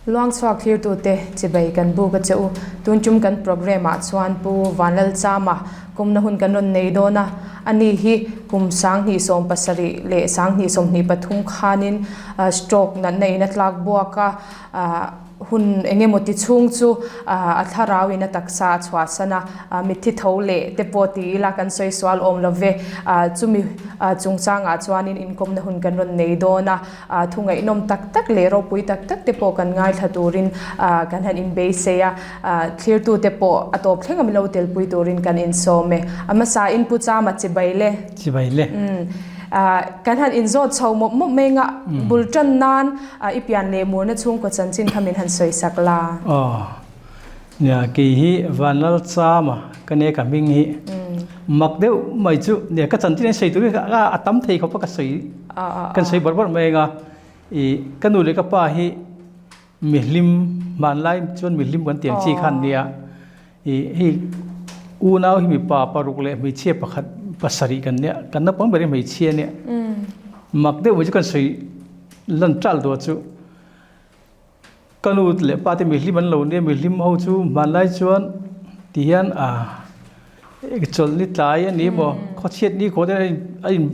Luangchhuak thlirtute chibai kan buk a che u. Tun tum kan programme ah chuan Pu Vanlalchama kumna hun kan rawn nei dawn a, ani hi kum 2070 leh 2023 khanin stroke natna in a tlak buak a, Hun eng emaw ti chhung chu a thlarauin a taksa a chhuahsan a, mitthi tho leh te pawh ti ila kan sawi sual awm lo ve. Chumi chungchangah chuanin inkawmna hun kan rawn nei dawn a, thu ngaihnawm tak tak leh ropui tak tak te pawh kan ngaithla turin kan han inbeisei a, thlirtute pawh a tawp thleng a milo telpui turin kan insawm e. A hmasain Pu Chama chibai le. Chibai le. Kan han inzawt chho mawp mawp mai nga bul tan nan I pian leh murna chhungkaw chanchin kha min han sawi sak la. Aw, nia kei hi Vanlal Chama ka nia ka hming hi mak deuh mai chu nia ka chanchin an sawi tur hi a tam thei khawp a ka sawi kan sawi bawrh bawrh mai anga i ka nu leh ka pa hi mihlim hmanlai chuan mihlim kan tiang chi kha an nia i hei unau hi mipa paruk leh hmeichhia pakhat pasarih kan nia kan naupang ber hi hmeichhia ania mak deuh mai chu kan sawi Lan ṭal dawh chu ka nu leh pa te mihlim an lo nia, mihlim ho chu hmanlai chuan ti hian ah chawlh ni tlai a ni maw khawchhiat ni khaw te a in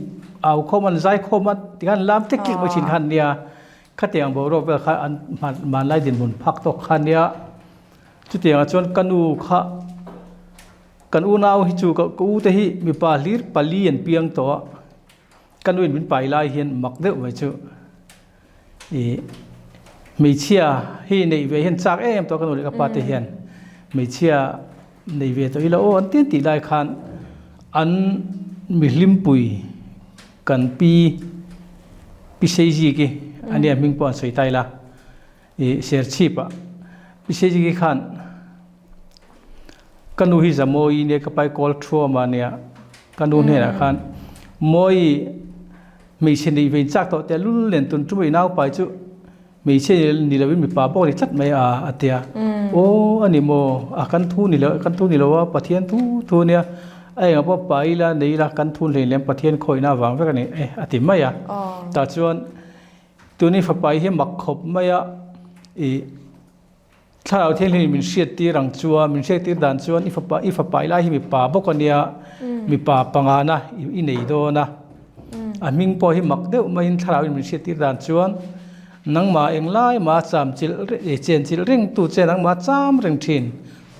au khawm a an zai khawm a tikhan lam tlek tlek mai thin kha an nia, khatiang boruak vel kha an hmanlai dinhmun phak tawk kha a nia, chutiangah chuan ka nu kha kan unau hi chu ka u te hi mipa hlir pali an piang tawh a. Ka nuin min pai lai hian mak deuh mai chu i hmeichhia hi neih ve hian chak em tawh ka nu leh ka pa te hian hmeichhia nei ve tawh ila aw an ti an tih lai khan an mihlimpui kan pi pi Seiziki ania hming pawh an sawi ta ila i Serchhip ah pi Seiziki khan Ka nu hi Zamawi nia ka pai kawl thuam a nia ka nu hnenah khan Mawi hmeichhe neih ve in chak tawh teh lul nen tun tum i nau pai chu hmeichhe ni lovin mipa bawk a ni tlat mai a a ti a aw a ni maw a kan thu ni lo kan thu ni lo a Pathian thu thu nia a engah pawh pai ila nei ila kan thu hlein lem Pathian khawihna avang vek a ni e a ti mai a tah chuan tuni fapa hi mak khawp mai a ih Thlarau Thianghlim min hriattir ang chuan, min hriattir dan chuan i fapa i fapa i lai hi mipa bawk a nia, mipa pangana i nei dawn a. A hming pawh hi mak deuh maiin Thlarau in min hriattir dan chuan nangmah englai mah cham chilh chen chilh reng tu che nangmah cham reng thin.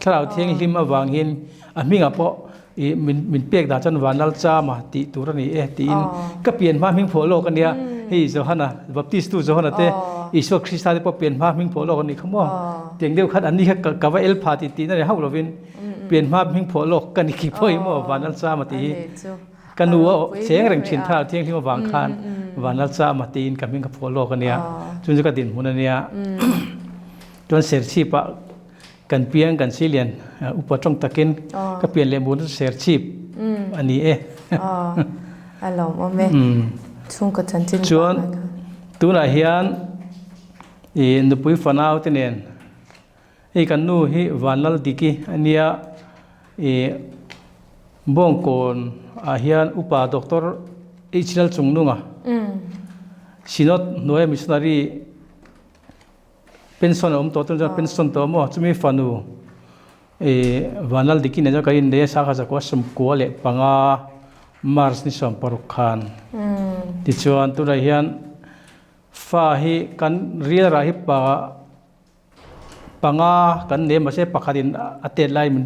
Thlarau Thianghlim avang hian a hmingah pawh i min min pek dan chuan Vanlal Chama tih tur a ni e tiin ka pian hma hming phuah lawk a nia hei Johana Baptist tu Johana te Isua Krista te pawh pian hma hming phuah lawk a nih kha maw tiang deuh khan an ni kha ka va el pha tih tihna ni hauh lovin pian hma hming phuah lawk ka ni khi pawh hi maw Vanlal Chama tih hi ka nu a cheng reng thin thlarau thianghlim avang khan Vanlal Chama tiin ka hming ka phuah lawk a nia chun chu ka dinhmun a nia chuan Serchhip ah Kan piang kan si lian upa tawng takin ka pian leh mun Serchhip a ni e. A lawmawm e. Chhungkaw chanchin Chuan tunah hian i nupui fanau te nen hei kan nu hi Vanlal Diki a nia i Bawngkawn ah hian upa Doctor H Lalchungnunga Synod hnuaia missionary Pension a awm tawh chuan pension tawh maw chumi fanu ih Vanlal Diki nen chuan kan innei a sangha zakua sawmkua leh panga March ni 16 khan tichuan tunah hian fa hi kan rial rah hi pa panga kan nei a mahse pakhatin a tet lai min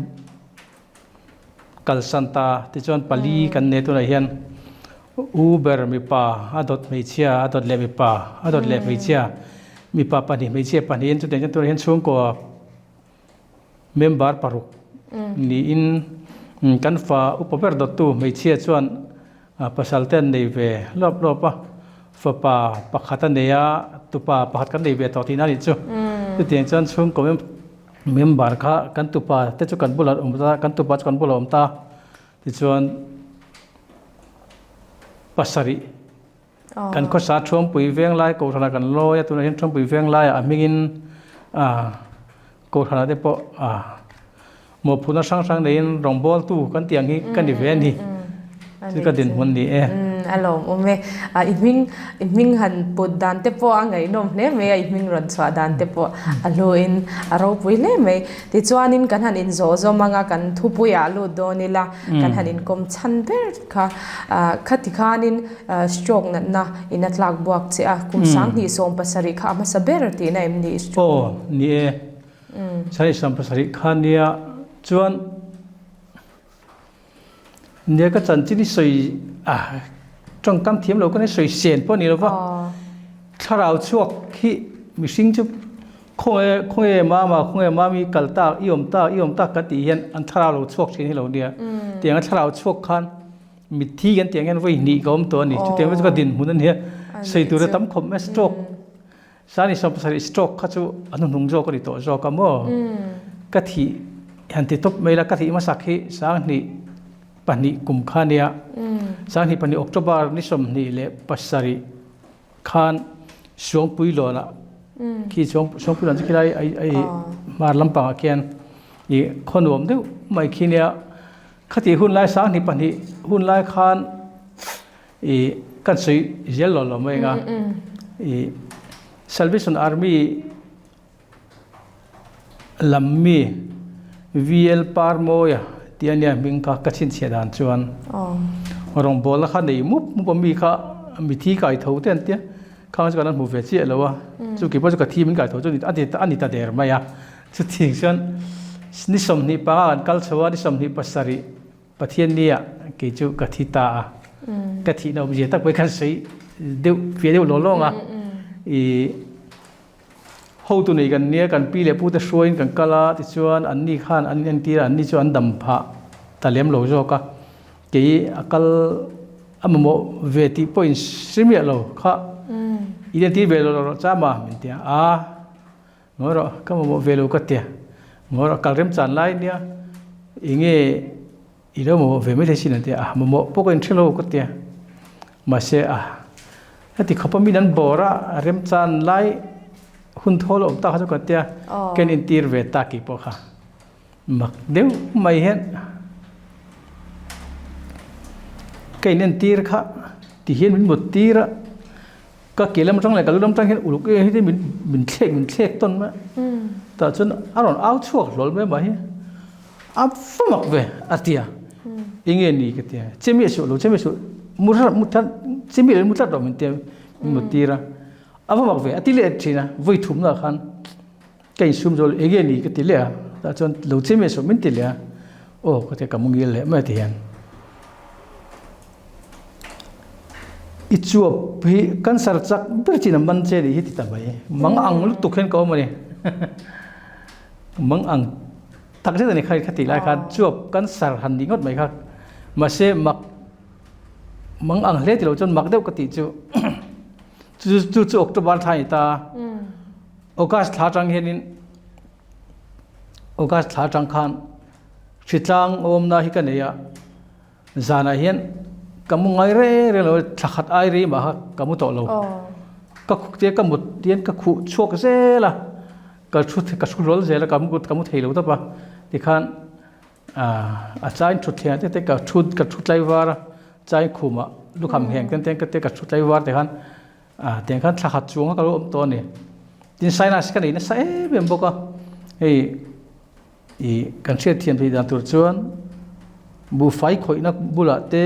kalsan ta tichuan pali kan nei tunah hian U ber mipa a dawt hmeichhia a dawt leh mipa a dawt leh hmeichhia mipa pahnih hmeichhia pahnihin chutiang chuan tunah hian chhungkaw member paruk niin kan fa upa ber dawttu hmeichhia chuan pasal te an nei ve lawp lawp a fapa pakhat a nei a tupa pakhat kan nei ve tawh tihna a nih chu chutiang chuan chhungkaw member kha kan tupa te chu kan bulah an awm ta kan tupa chu kan bulah a awm ta. Tichuan, pasarih kan khawsa Thuampui Venglai Kohhranah kan lawi a, tunah hian Thuampui Venglaiah a hmingin Kohhranah te pawh mawhphurhna hrang hrang neiin rawngbawltu kan tih ang hi ka ni ve a ni. Chu ka dinhmun ni e. A lawmawm e. I hming i hming han put dan te pawh a ngaihnawm hle mai a, i hming rawn chhuah dan te pawh a hluin a ropui hle mai. Tichuanin kan han inzawh zawm anga kan thupuiah lut dawn ila, kan han inkawm chhan ber kha khati khanin stroke natna in a tlak buak che a, kum 2017 kha a hmasa ber tihna em ni stroke? Aw, ni e. 2017 kha nia chuan Nia ka chanchin i sawi a tawngkam thiam lo ka ni sawi sen pawh a ni lo va, thlarau chhuak hi mihring chu khawnge khawnge mama khawnge mami kal tak i awm tak i awm tak kan tih hian an thlarau lo chhuak thin hi lo nia. Tiang a thlarau chhuak khan mitthi kan tih ang hian vawi hnih ka awm tawh a ni. Chutiang chu ka dinhmun a nia sawi tur a tam khawp mai a stroke Sani 70 stroke kha chu a hnuhnung zawk a ni tawh zawk a maw? Ka thih han ti tawp mai la, ka thih hmasak hi 2002 kum kha nia. 2002 October ni 27 khan Suangpuilawnah khi Suangpuilawn chu khilai ai hmar lampangah khian i khaw nuam deuh mai khi nia. Khatih hun lai 2002 hun lai khan I kan sawi zel lo lo mai anga i Salvation Army lam mi VL Parmawia tih a nia hming kha ka chhinchhiah dan chuan rawngbawlna kha nei mup mup a mi kha mithi kai tho te an tia khang chu kan hmu ve chiah lo a chu keipawh chu ka thi min kai tho chu a ni ta der mai a chutih chuan ni 25 kan kal chho a ni 27 Pathian nia kei chu ka thi ta a, ka thihna awmzia tak pawh hi kan sawi deuh fiah deuh lawng lawng a. I hotu nei kan nia kan pi leh pute hruaiin kan kal a tichuan anni khan an inentir a, anni chu an dam phah ta lem lo zawk a. Kei a kal a mamawh ve tih pawh in hre miah lo kha inentir ve lo rawh chama min ti a, aa Ngawi rawh, ka mamawh ve lo ka tia. Ngawi rawh, kal remchan lai nia enge i lo mamawh ve maithei sin an tia, a mamawh pawh ka inhre lo ka tia. Mahse a heti khawpa min an bawr a, remchan lai hun thawl a awm tak kha chu ka tia, ka inentir ve ta kei pawh kha. Mak deuh mai hian ka inentir kha ti hian min mut tir a, ka ke lam atang leh ka lu lam atang hian uluk em hi min min thlek min thlek tawn mai a, tah chuan a rawn au chhuak hlawl mai mah hi a va mak ve a ti a, enge ni ka ti a, chemi a suh lo chemi a suh mu hrat mu that chemi leh mu tlat rawh min ti a min mut tir a, a va mak ve a ti leh thin a vawi thumna khan. Ka insum zo enge ni ka ti leh a, tah chuan lo che mai saw min ti leh a, aw ka ti a ka mu ngil leh mai a ti hian. I chuap hi cancer chak ber chin a man che nih hi ti ta mai, mang ang lutuk hian ka awm a ni, mang ang tak zet a ni kha ka tih lai khan chuap cancer han nih ngawt mai kha, mahse mak mang ang hle ti lo chuan mak deuh ka tih chu chu chu October thla a ni ta. August thla atang hianin August thla atang khan hritlang awmna hi ka nei a, zanah hian ka mu ngai reng reng lo a, thla khat ai rei mah kha ka mu tawh lo. Ka khuk te ka mut hian ka khuh chhuak zel a, ka thu ka thu hlawl zel a, ka mu ka mu thei lo tawp a, tikhan a chain thutthleng te te ka thu ka thu tlaivar a, chain khumah lukham ngheng ten te ka thu tlaivar tikhan A tiang khan thla khat chuang a ka lo awm tawh a ni. Tin sinus ka nei nasa em em bawk a, hei ih kan hriat thiam theih dan tur chuan buhfai khawihna bulah te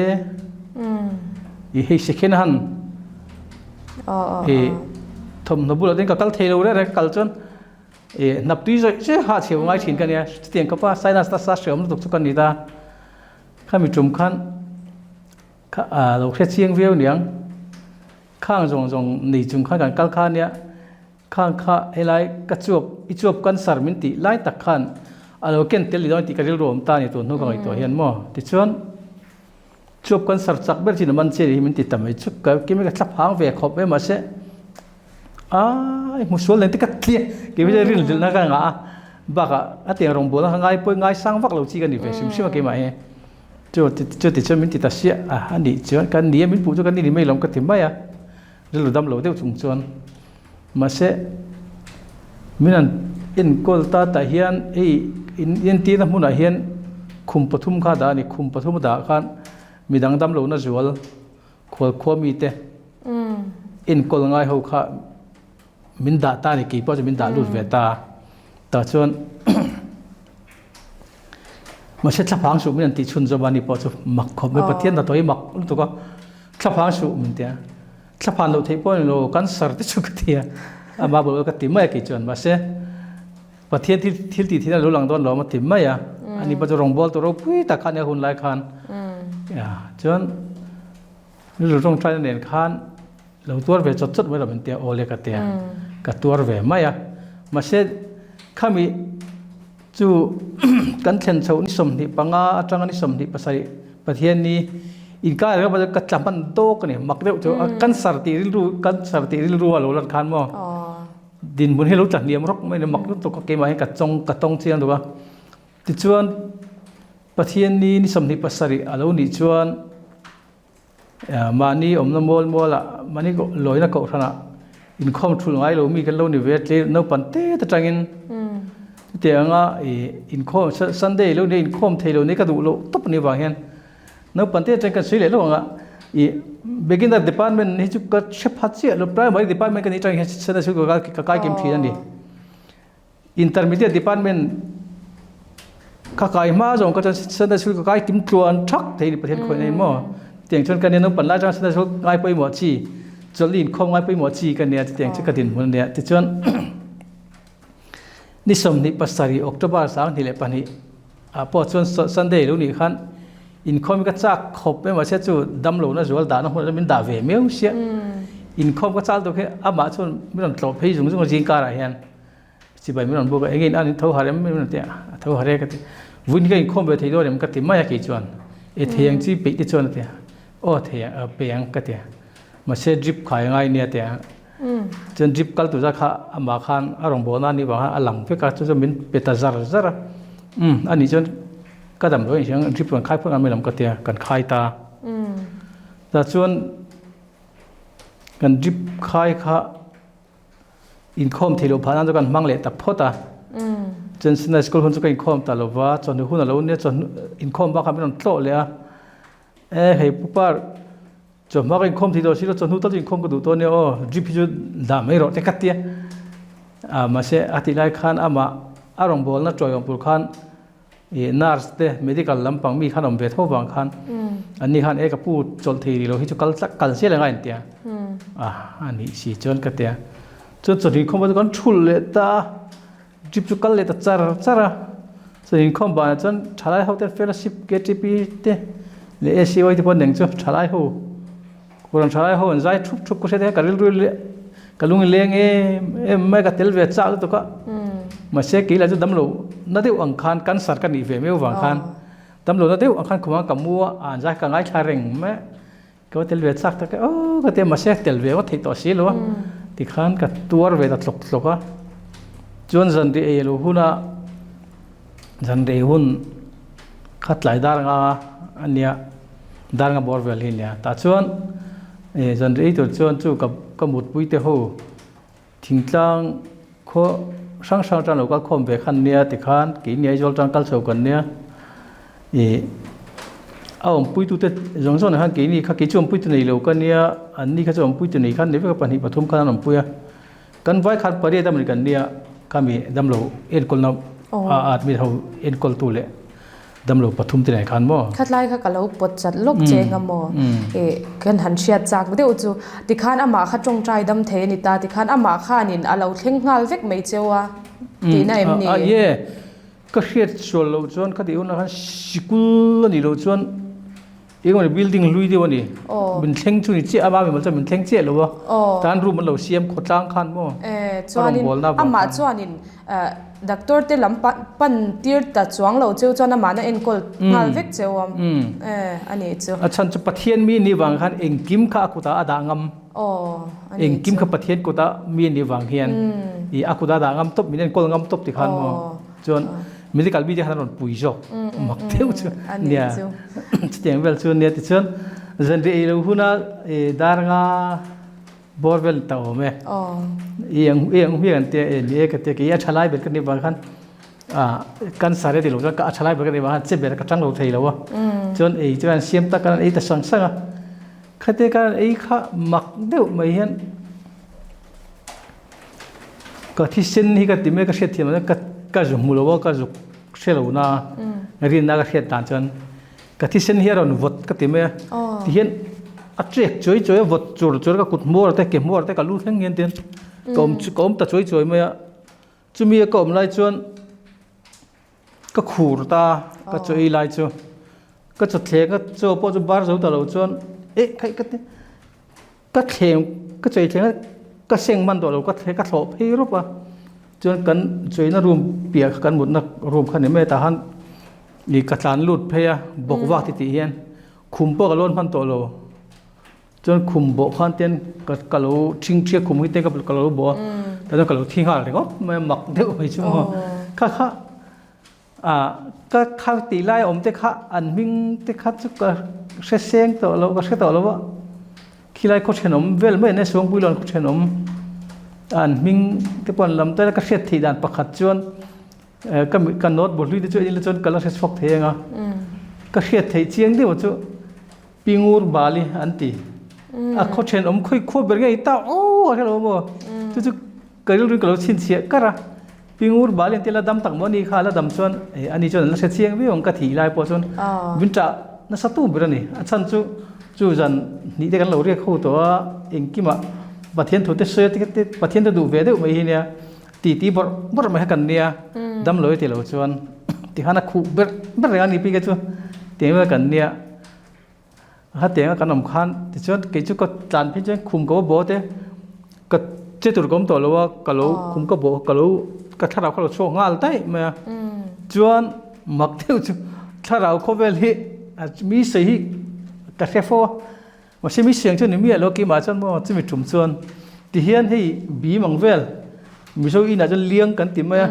ih hei second hand ih thawmhnaw bulah te ka kal thei lo reng reng ka kal chuan ih hnap tui zawih zawih ha chheu ngai thin ka nia chutiang khawpa sinus nasa hreawm lutuk chu ka ni ta. Khami tum khan Kha a lo hre chiang viau niang. Khang zawng zawng nei chung khan kan kal kha ania, khang kha helai ka chuap i chuap cancer min tih lai tak khan a lo ken tel ni dawn tih ka rilru awm ta a ni tun hnu ka ngaihtuah hian maw. Tichuan chuap cancer chak ber chin a man che ni hi min ti ta mai chu ka kimi ka thla phang ve khawp em mahse aai hmu sual nen te ka tliah keimah hian rinhlelhna ka ngah a bakah a tiang rawngbawlna kha ngai pawh ngai sang vak lo chi ka ni ve hrim hrim a keimah hi. Chu ti chuan min ti ta siah a, a nih chuan kan ni a, min puh chu kan ni ni mai lo ka ti mai a, rilru dam lo deuh chung chuan. Mahse, min han enkawl ta tah hian hei in entirna hmunah hian khum pathum kha a dah a ni, khum pathum a dah khan midang dam lohna zual. Khualkhua mite enkawl ngai ho kha min dah ta a ni, kei pawh chu min dah lut ve ta. Tah chuan mahse thlaphang suh min an tih chhun zawm a ni pawh chu mak khawp mai, Pathian hnathawh hi mak lutuk a, thlaphang suh min ti a, thlaphan loh theih pawh a ni lo, cancer te chu ka ti a, amah bawlh ka ti mai a kei chuan mahse Pathian thil thil tih thil a lo lang dawn lo a ti mai a, ani pawh chu rawngbâwl tur ropui tak kha a nia hun lai khan chuan rilru tawngtaina nen khan lo tuar ve chawt chawt mai lo min tia aw le ka tia ka tuar ve mai a mahse khami chu kan thlen chhoh ni 25 atanga ni 27 Pathian ni inkar ringawt ka tla hman dawk a ni mak deuh chu cancer tih rilru cancer tih rilru a lo lan khan maw. Dinhmun hi lo tla hniam rawk mai a ni mak lutuk a keimah hian ka chawng ka tawng chiang deuh a. Tichuan Pathian ni ni 27 a lo nih chuan mahni awmna mual mualah mahni lawina kohhranah inkhawm thul ngai lo mi kan lo ni ve a tle naupang te atangin chutiang anga ih inkhawm Sunday lo nia inkhawm thei lo nia ka duh loh tawp a nih vang hian Naupang te atang kan sawi leh lo ang a, ih beginner department hi chu ka hre pha chiah lo, primary department ka nih atang hian Sunday school ka ka kai kim thin a ni. Intermediate department ka kai hma zawng ka chuan Sunday school ka kai kim tluan thak thei ni Pathian khawih nei maw. Tiang chuan ka nia naupang lai atang Sunday school ngai pawimawh chi, chawlh inkhawm ngai pawimawh chi ka nia chutiang chu ka dinhmun a nia. Tichuan ni 27 October 2002 ah pawh chuan Sunday lo nih khan inkhawm hi ka chak khawp em mahse chu damlo na zual dahna hmunah chuan min dah ve miau sia inkhawm ka chal tuk hi amah chuan min rawn tlawh phei zung zung a zingkar ah hian chibai min rawn buk a eng in an tho har em min rawn ti a a tho har e ka ti vun hi ka inkhawm ve thei dawn em ka ti mai a kei chuan e thei ang chi peih te chuan a ti a aw thei ang peih ang ka ti a mahse drip khai a ngai nia ti a. Chuan drip kal tur zat kha amah khan a rawn bawhna anih vang khan a lang vek a, chu chuan min pe ta zar zar a, umm anih chuan ka dam lo a inhria ang drip kan khai phawt ang mai lam ka tia kan khai ta. Tah chuan kan drip khai kha inkhawm theih loh phah nan chu kan hmang leh ta phawt a, chuan Sunday school hun chu ka inkhawm ta lo va, chawhnu hun a lo nia chawhnu inkhawm bak khan min rawn tlawh leh a, e hei pu par Chawhma ka inkhawm thei tawh si lo, chawhnu tal chu inkhawm ka duh tawh ania aw, drip hi chu dah mai rawh te ka tia. Ah mahse a tih lai khan amah a rawngbawlna tawiawm tur khan ih nurse te medical lampang mi khan awm ve tho vang khan anni khan e ka pu chawlh thei rih lo hi chu kal tlak kal zel anga intia. Ah a nih si chuan ka tia. Chuan chawhnu inkhawm pawh chu kan thulh leh ta a, drip chu kal leh ta char char a. Chawhnu inkhawm banah chuan thalai ho te fellowship KTP te leh ACY te pawh an eng chu thalai ho Kohhran thalai ho an zai thup thup ka hria te ka rilru leh ka lung i leng em em mai ka tel ve chak lutuk a mahse kei lah chu damlo na deuh ang khan cancer ka nih ve miau vang khan damlo na deuh ang khan khumah ka mu a an zai ka ngaithla reng mai a. Ka va tel ve chak tak e aw ka ti a mahse tel ve ngawt theih tawh si lo a tikhan ka tuar ve ta tlawk tlawk a chuan zan rih ei lo hun a zan rei hun kha tlai dar anga a nia dar anga bawr vel hi a nia tah chuan eh zan rih ei tur chuan chu ka ka mutpui te ho thingtlang khaw hrang hrang atang lo kal khawm ve khan nia tikhan keini Aizawl atang kal chho kan nia ih a awmpui tute zawng zawng ah khan keini kha kei chu awmpui tu nei lo ka nia an ni kha chu awmpui tu nei khan ni vek a pahnih pathum khan an awmpui a kan vai khan pariat a mawni kan nia khami damlo enkawlna a admit ho enkawl tu leh Damlo pathum te nen khan maw? Khatlai kha ka lo pawt chat lawk che eng a maw? Ih, kan han hriat chak deuh chu tikhan amah kha tawngtai dam thei a ni ta, tikhan amah khanin a lo thleng nghal vek mai cheu a tihna em ni? A ye, ka hriat sual loh chuan kha tih hunah khan sikul a nih loh chuan eng emaw building hlui deuh a ni. Min thleng chu ni chiah a, mami mal chuan min thleng chiah lo a, tan room an lo siam khawtlang khan maw? A rawngbawlna avang khan. Amah chuanin Doctor te lam pan tir ta chuang lo cheu chuan amahna enkawl nghal vek cheu awm a nih chu. A chhan chu Pathian mi nih vang khan engkim kha a kutah a dah ngam. Engkim kha Pathian kutah mi nih vang hian i a kutah a dah ngam tawp min enkawl ngam tawp ti khan maw chuan medical mi te khan a rawn pui zawk mak deuh chu nia chutiang vel chu nia tichuan zanriah ei lo huna dar nga Bawr vel ta awm e. I ang i ang hmiang an tia e ni e ka tia kei a tha lai ber ka ni vang khan a cancer e ti lo chuan ka a tha lai ber ka ni vang khan che ber ka tang lo thei lo a. Chuan ei chuan siam tak an ei ta sang sang a. Khate kan ei kha mak deuh mai hian ka thisen hi ka ti mai ka hriat thiam ka ka zu hmu lo a ka zuk hre lo na rinna ka hriat dan chuan ka thisen hi a rawn vawt ka ti mai a ti hian a trek chuai chuai a vawt chur chur ka kut hmuar te ke hmuar te ka lu thleng hian tian ka awm ka awm ta chuai chuai mai a chumi a ka awm lai chuan Ka khur ta, ka chaw ei lai chu. Ka chaw thleng a, chaw pawh chu bar zo ta lo chuan eh khaih ka ti ka thleng ka chaw ei thleng a ka seng hman tawh lo ka thleng ka thlawh phei rawp a chuan kan chaw eina room piah kha kan mutna room kha ni mai a tah khan ih ka tlan lut phei a bawk vak ti tih hian khum pawh ka lawn hman tawh lo. Chuan khum bawh khan ten ka ka lo ṭhing ṭhiak khum hi te ka ka lo bawh a tah chuan ka lo thi nghal ringawt mai a mak deuh mai chu maw kha kha ah ka kha tih lai awm te kha an hming te kha chu ka hre seng tawh lo ka hre tawh lo a khilai khaw thenawm vel mai an nia Suangpui lawn khaw thenawm an hming te pawh an lam ta ka hriat theih dan pakhat chuan ka ka note bu hlui te chu en ila chuan ka la hre chhuak thei ang a ka hriat theih chiang deuh chu. Pingur Bali an ti. A khaw thenawm khawi khuap ber ngei ta aw a hre lo maw? Chu chu ka rilru ka lo chhinchhiah kar a. Pingur Bali an ti la dam tak maw ani kha la dam chuan eh ani chuan an la hre chiang viau ang ka thih lai pawh chuan min ṭah nasa tu ber a ni. A chhan chu chu zan hnih te kan lo riak ho tawh a engkimah Pathian thu te sawi a te Pathian te duh ve deuh mai hi nia ti ti bawrh bawrh mai kha kan nia dam lo i ti lo chuan tikhan a khuh ber ber reng a ni pi kha chu tiang vel kan nia. Hetianga kan awm khan tichuan kei chu ka tlan phei chuan khum ka va bawh te ka che tur ka awm tawh lo a ka lo khum ka bawh ka lo ka thlarau kha lo chhuak nghal daih mai a chuan mak deuh chu thlarau khawvel hi mi sawi hi ka hre fo a mahse mi siang chu ni miah lo keimah chuan maw chumi tum chuan tihian hei bim ang vel Mizo inah chuan liang kan ti mai a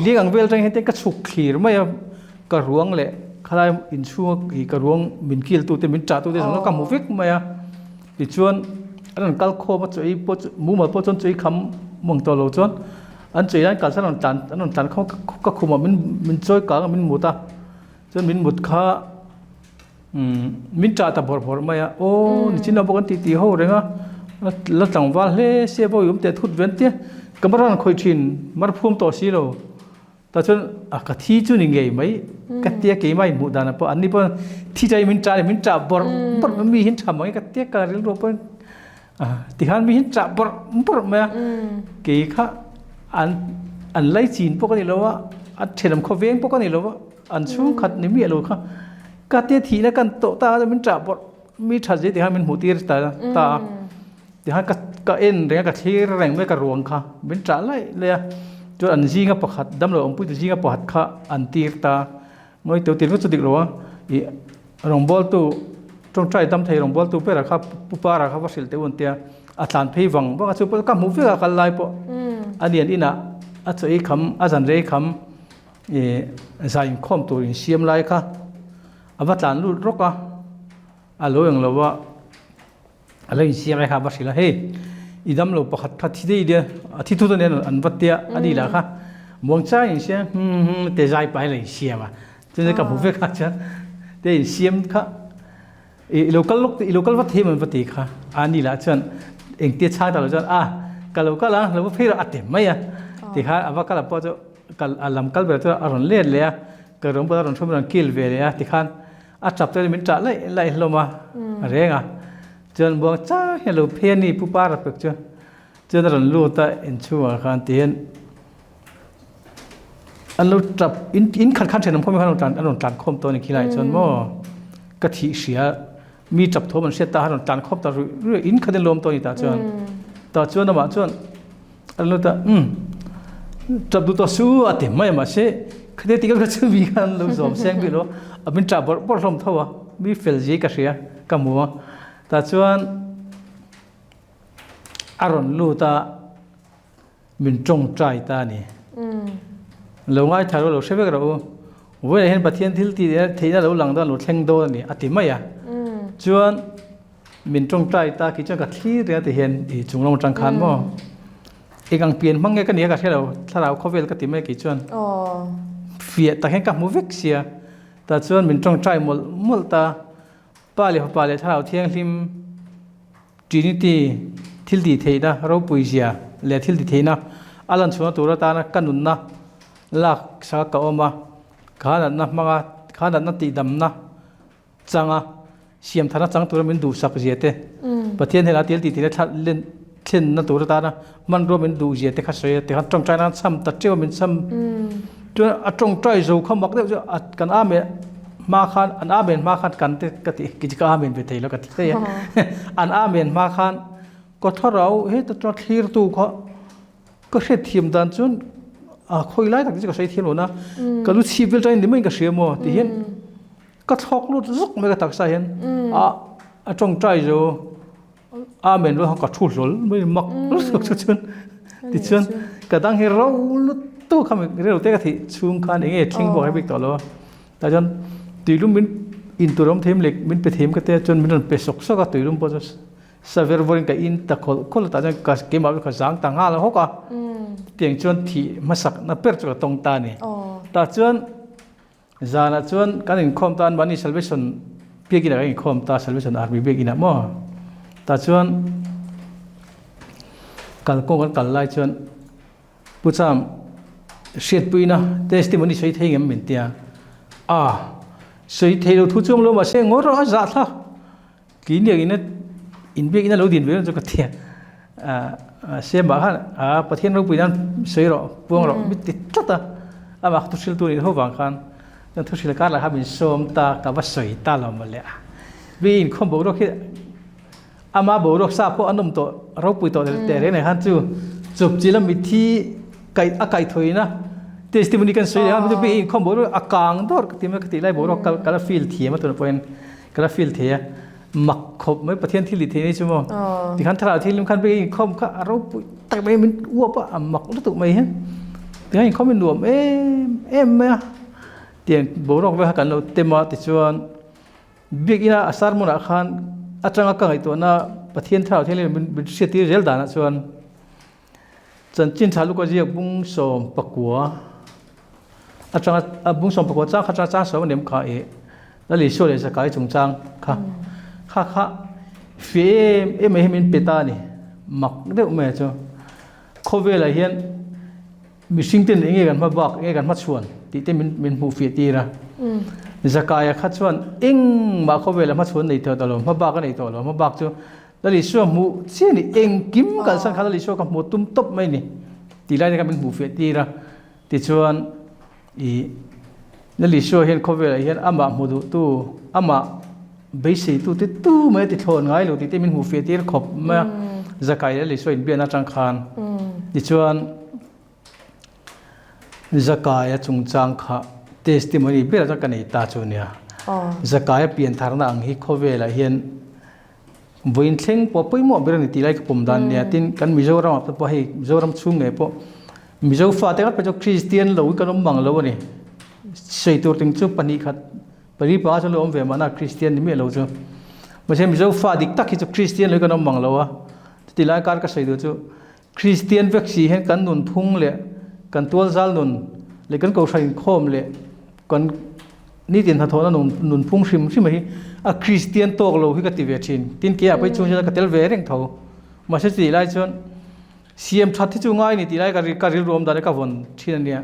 liang ang vel atang hian te ka chhuk thlir mai a ka ruang leh khalai inchhunga ih ka ruang min kil tute min ṭah tute zawng ka hmu vek mai a tichuan an rawn kal khawm a chaw ei pawh chu mumal pawh chuan chaw ei kham mang tawh lo chuan an chaw ei lai kalsan an rawn tlan an rawn tlan khawm a ka khumah min min chawi kang a min mut a chuan min mut kha umm min ṭah ta bawrh bawrh mai a aw nichin ah bawk an tih tih ho reng a la tlangval hle sia pawh i awm teh thut ve an tia ka mar an khawih ṭhin mar phum tawh si lo. Tah chuan a ka thi chu ni ngei mai ka tia keimah inhmuh dan ah pawh anni pawh thi chai min ṭah min ṭah bawrh bawrh mai mi hin ṭha mai ka tia ka rilru pawh tikhan mi hin ṭah bawrh bawrh mai a kei kha an an laichin pawh ka ni lo a a ṭhenawm khawveng pawh ka ni lo a an chhungkhat ni miah lo kha ka tia thihna kan tawh ta a min ṭah bawrh mi ṭha zia tikhan min hmuh tir ta ta a. Tihian ka ka en reng a ka thlir reng mai ka ruang kha min ṭah laih laih a chuan an zinga pakhat damlo awmpuitu zinga pakhat kha an tir ta ngawi teuh tir vek chu dik lo a ih rawngbawltu tawngtai dam thei rawngbawltu ber kha pu para kha va hrilh teh u an tia a tlan phei vang vang a chu pawh ka hmuh vek a kal lai pawh a ni an inah a chaw ei kham a zan rei kham ih zai inkhawm tur insiam lai kha a va tlan lut rawk a a lo eng lo a. A lo insiam ai kha a va hrilh a, hei i damlo pakhat kha thi daih nia, a thi thut a nia an va tia a ni lah kha muangchang insiam hum hum te zai pah hi a lo insiam a, chuan ka hmu vek a chuan te insiam kha i lo kal lawk i lo kal vat thei maw an va ti kha a ni lah chuan engtia chhang ta lo chuan a ka lo kal ang lo va phei rawh a ti mai a tikhan a va kal ah pawh chu kal a lam kal ber chu a rawn let leh a ka rawn bulah a rawn hruai a rawn kil ve leh a tikhan A tap te min tah laih laih hlawm a, a reng a. Chuan buang chang hian lo phei a ni Pu Para pek chu. Chuan a rawn lut a inchhungah khan ti hian an lo tap in in khat khan thenawm khawm khan an rawn tlan khawm tawh a ni khilai chuan maw ka thih hria mi tap thawm an hriat ta khan an rawn tlan khawm ta ruih ruih in khat in lawm tawh a ni tah chuan tah chuan amah chuan A lut a, Umm, ṭap duh tawh su a ti mai a mahse khatia tih ka chu mi khan lo zawm seng bik lo a min ṭah bawrh bawrh hlawm tho a, mi fel zia ka hria ka hmu a, tah chuan a rawn lut a min ṭawngṭai ta a ni. Lo ngaithla rawh lo hre vek rawh u, vawiinah hian Pathian thil tih theihna lo lang dawn lo thleng dawn a ni a ti mai a, chuan Min tawngtai ta khi chuan ka thlir reng a ti hian i chung lam atang khan maw eng ang pian hmang nge ka nia ka hre lo thlarau khawvel ka ti mai kei chuan fiah tak hian ka hmu vek sia tah chuan min tawngtai mawlh mawlh ta pa leh fapa leh thlarau thianghlim. Trinity thiltihtheihna ropuizia leh thiltihtheihna a lan chhuahna tur atana ka nunna lak sak ka awm a, kha natna hmanga kha natna tihdamna changa siam tharna chang tura min duhsak zia te, Pathian hnenah thil tihtheihna thla len thlenna tur atana hmanrua min duh zia te kha sawi a, tikhan tawngtai nan cham ta teuh a min cham chuan a tawngtai zo kha mak deuh chu a kan amen hma khan an amen hma khan kan te ka ti kei chu ka amen ve thei lo ka ti thei a an amen hma khan ka thlarau heta chuan thlirtu kha ka hriatthiam dan chuan a khawi lai tak te chu ka sawi thiam lo na ka lu chhip vel tangin ni maiin ka hria maw ti hian Ka thlawk lut zuk mai ka taksa hian a a tawngtai zo amen rual khan ka thu hlawl mai mak lutuk chu chuan tichuan ka dang hi ro lutuk kha mi reu te ka thih chhung khan eng nge thleng pawh ka hre bik tawh lo a tah chuan tuilum min in tur awm theim leh min pe theim ka tia chuan min rawn pe sawk sawk a tuilum pawh chu saver vawrin ka in ta khawlh khawlh a tah chuan ka keimah ka zang ta nghal hawk a tiang chuan thih hmasak na ber chu ka tawng ta a ni tah chuan. Zanah chuan kan inkhawm ta an mahni Salvation biakinah kan inkhawm ta Salvation Army biakinah maw tah chuan kalkawng kan kal lai chuan Pu Cham hriatpuina testimony sawi thei ngem min tia a sawi thei lo thu chuang lo mahse ngaw rawh a zah thlak Kei nia ina in biak ina lo din ve chu ka tia a siam ah khan a Pathian ropui nan sawi rawh puang rawh mi ti tlat a amah kha thuhriltu nih ho vang khan chuan thuhril kar lah kha min sawm ta ka va sawi ta lo mawle a mi inkhawm boruak hi ama boruak sa pawh an awm tawh ropui tawh teh reng reng khan chu chawpchilh a mitthi kaih a kaihthawina testimony kan sawi leh a mi inkhawm boruak a kang dawr ka ti mai ka tih lai boruak ka la feel thiam a tunah pawhin Ka la feel thei a, mak khawp mai Pathian thil tih theih nei chu maw. Tikhan thlarau thianghlim khan bik inkhawm kha a ropui tak mai min uap a, a mak lutuk mai hian. Tikhan inkhawm hi nuam em em mai a, tiang boruak vel kha kan lo tem a tichuan biakina a sermon ah khan atanga ka ngaihtuahna Pathian thlarau thianghlim min hriattir zel danah chuan Chanchin tha luka ziak bung 19 atanga a bung 19 chang kha chang 10 a nem kha i Lal Isua leh Zakai chungchang kha kha kha fe em em mai hi min pe ta a ni mak deuh mai chu khawvelah hian mihring ten enge kan hma bak enge kan hma chhuan tih te min min hmuh fiah tir a Zakaia kha chuan engmah khawvelah hma chhuan nei tawh lo hma bak a nei tawh lo hma bak chu Lal Isua hmuh chiah ni, engkim kalsan kha Lal Isua ka hmuh tum tawp mai ni tih lai te kha min hmuh fiah tir a. Tichuan ih Lal Isua hian khawvelah hian amah hmu duhtu, amah beiseitu te tu mai a ti thlawn ngai lo tih te min hmuh fiah tir khawp mai a, Zakai Lal Isua inbiakna atang khan. Tichuan Zakaia chungchang kha testimony ber atang ka nei ta chu nia. Zakaia piantharna ang hi khawvelah hian Vawiin thleng pawh pawimawh ber a ni tih lai ka pawm dan nia. Tin, kan Mizoram ah pawh hei Mizoram chhung ngei pawh Mizo fate ngat pawh chu Kristian lo hi kan awm mang lo a ni. Sawi tur ting chu pahnih khat pali panga chuan lo awm ve mahna Kristian ni miah lo chu. Mahse Mizo fa dik tak hi chu Kristian lo hi kan awm mang lo a. Chuti lai kar ka sawi duh chu Kristian vek si hian kan nunphung leh kan tualzal nun leh kan kohhran inkhawm leh kan nitin hnathawhna nunphung hrim hrim hi a Kristian tawk lo hi ka ti ve thin. Tin keiah pawh hi chung hian ka tel ve reng tho. Mahse chutih lai chuan siam that hi chu ngai ni tih lai ka rilru awm dan hi ka vawn thin a nia.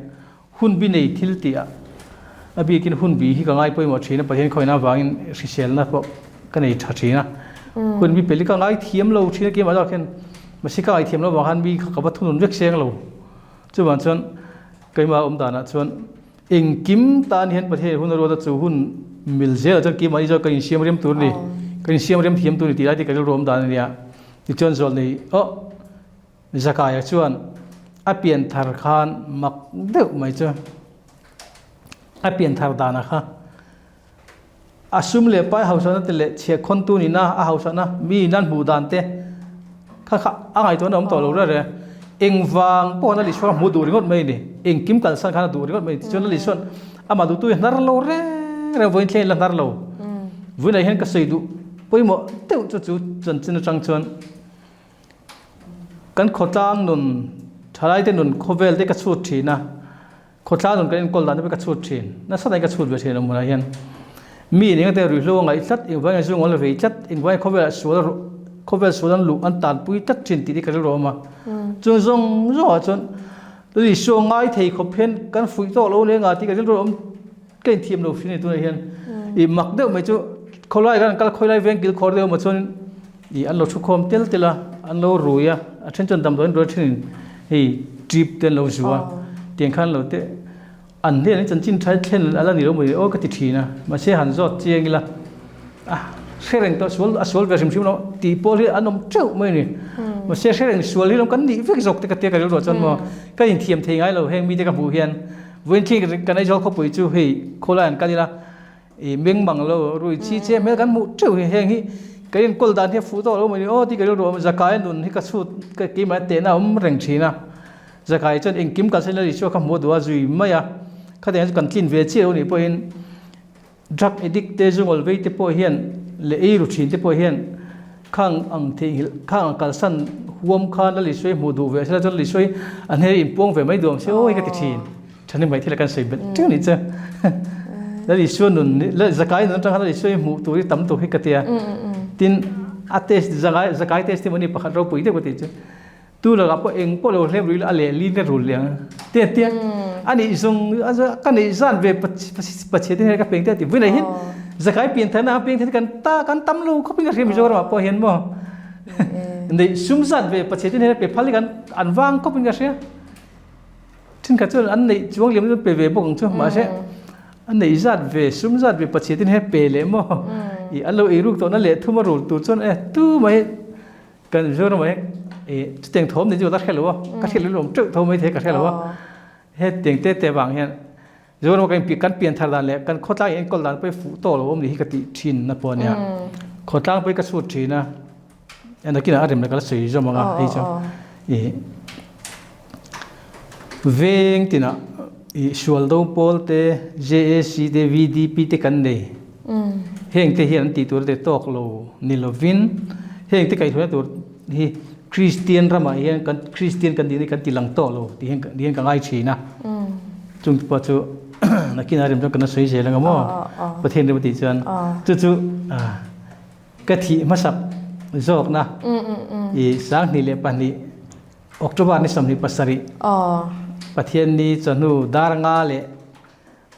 Hun bi nei thil tih ah a bikin hun bi hi ka ngai pawimawh thin a, Pathian khawihna avangin hriselna pawh ka nei tha thin a. Hun bi pel hi ka ngai thiam lo thin a keimah zawk hian mahse ka ngaithiam lo vang khan mi kha ka va thunun vek seng lo. Chuvang chuan keimah awm danah chuan engkim tan hian Pathian hun a ruat a chu hun mil zelah chuan keimah ni zawk ka insiam rem tur a ni, ka insiam rem thiam tur a ni tih lai te ka rilru awm dan a nia. Tichuan zawlnei aw. Zakaia chuan a pian thar khan mak deuh mai chu a pian thar dana kha a sum leh pai hausana te leh chhiahkhawntu nihna a hausana mi in an hmuh dan te kha kha a ngaihtuahna awm tawh lo reng reng engvang pawh khan a Lisuan a hmuh duh ringawt mai a ni engkim kalsan khan a duh ringawt mai a ni tichuan a Lisuan amah duhtu hi a hnar lo reng reng vawiin thleng in la hnar lo vawiinah hian ka sawi duh pawimawh deuh chu chu chanchin atang chuan. Kan khawtlang nun, thalaite nun khawvel te ka chhut thin a, khawtlang nun kan enkawl dan te pawh ka chhut thin, nasa takin ka chhut ve thin a hmunah hian. Mi eng eng te ruihhlo a ngaih tlat, engvangin zu ngawl a vei tlat, engvangin khawvelah sual a. Khawvel sual an luh an tanpui tlat thin tih hi ka rilru a awm a. Chung zawng zawngah chuan Isua ngai thei khawp hian kan fuih tawk lo leh nga tih ka rilru a awm ka inthiam lo hrin a ni tunah hian. Ih mak deuh mai chu khawlai khan an kal khawilai veng kil khawr deuh maw chuan ih an lo thu khawm tel tel a, an lo rui a, a then chuan damdawi an rui a thenin hei trip te an lo zu a, tiang khan lo te An hnen in chanchin tha thlen a la ni lo maw aw ka ti thin a, mahse han zawt chiang ila a hre reng tawh sual a sual ve hrim hrim lo tih pawl hi an awm teuh mai a ni. Mahse hre reng sual hi lo kan nih vek zawk te ka tia ka rilruah chuan maw ka inthiam thei ngai lo heng mite ka hmuh hian vawiin thleng kan Aizawl khawpui chu hei khawlai an kal ila i meng mang lo rui chi che hmel kan hmuh teuh hi heng hi ka enkawl dan hi a fuh tawh lo maw ni aw tih ka rilruah a awm zakai nun hi ka chhut ka keimah tehna a awm reng thin a. Zakai chuan engkim kalsan ila Isua kha hmuh a duh a zui mai a, khatiang chu kan tlin ve chiah lo nih pawhin drug addict te zungawl vei te pawh hian leh ei ru thin te pawh hian khang ang theihnghilh khang ang kalsan huam khan Lal Isua hi hmuh duh ve a sela chuan Lal Isua hi a hne inpuang ve mai duh ang se aw hi ka ti thin. Thani mai thil a kan sawi belh teuh nih chu. Lal Isua nun Zakai nun atang khan Lal Isua hi hmuh tur hi tam tur hi ka ti a. Tin a test Zakai testimony pakhat ropui deuh ka tih chu. Tu lakah pawh eng pawh lo hlep rih ila a leh lin ka rul leh ang te a tia a nih zawng ka neih zan ve pachhe te hian ka peng te a ti vawiin ah hian zakai pian than a piang then kan ta kan tam lo khawp in ka hria Mizoram ah pawh hian maw neih sum zat ve pachhe te hian pe phal hi kan an vang khawp in ka hria thenkhat chuan an neih chuang lem chu pe ve bawk ang chu mahse a neih zat ve sum zat ve pachhe te hian pe leh maw ih an lo ei ruk tawhna leh thum a rul tur chuan e tu mai Kan Mizoram ah hian ih chutiang thawm ni chu ka la hre lo a, ka hriat leh awm teuh tho mai thei ka hre lo a. Hetiang te te vang hian Mizoram ah kan pian thar dan leh kan khawtlang in enkawl dan pawh hi fuh tawk lo awm ni hi ka tih thin na pawh a nia. Khawtlang pawh hi ka chhut thin a, nakinah a rem leh ka la sawi zawm ang a hei chu ih veng tinah ih sual do pawl te JAC te VDP te kan nei. Heng te hian an tih tur te tawk lo ni lovin heng te kaihhruaina tur hi Kristian ramah hian kan Kristian kan nihna hi kan ti lang tawk lo tih hian hian ka ngai thin a. Chung te pawh chu nakinah rem chuan kan la sawi zel ang a maw Pathian rem a tih chuan chu chu ka thih hmasak zawkna i 2002 October ni 27 Pathian ni chawhnu dar nga leh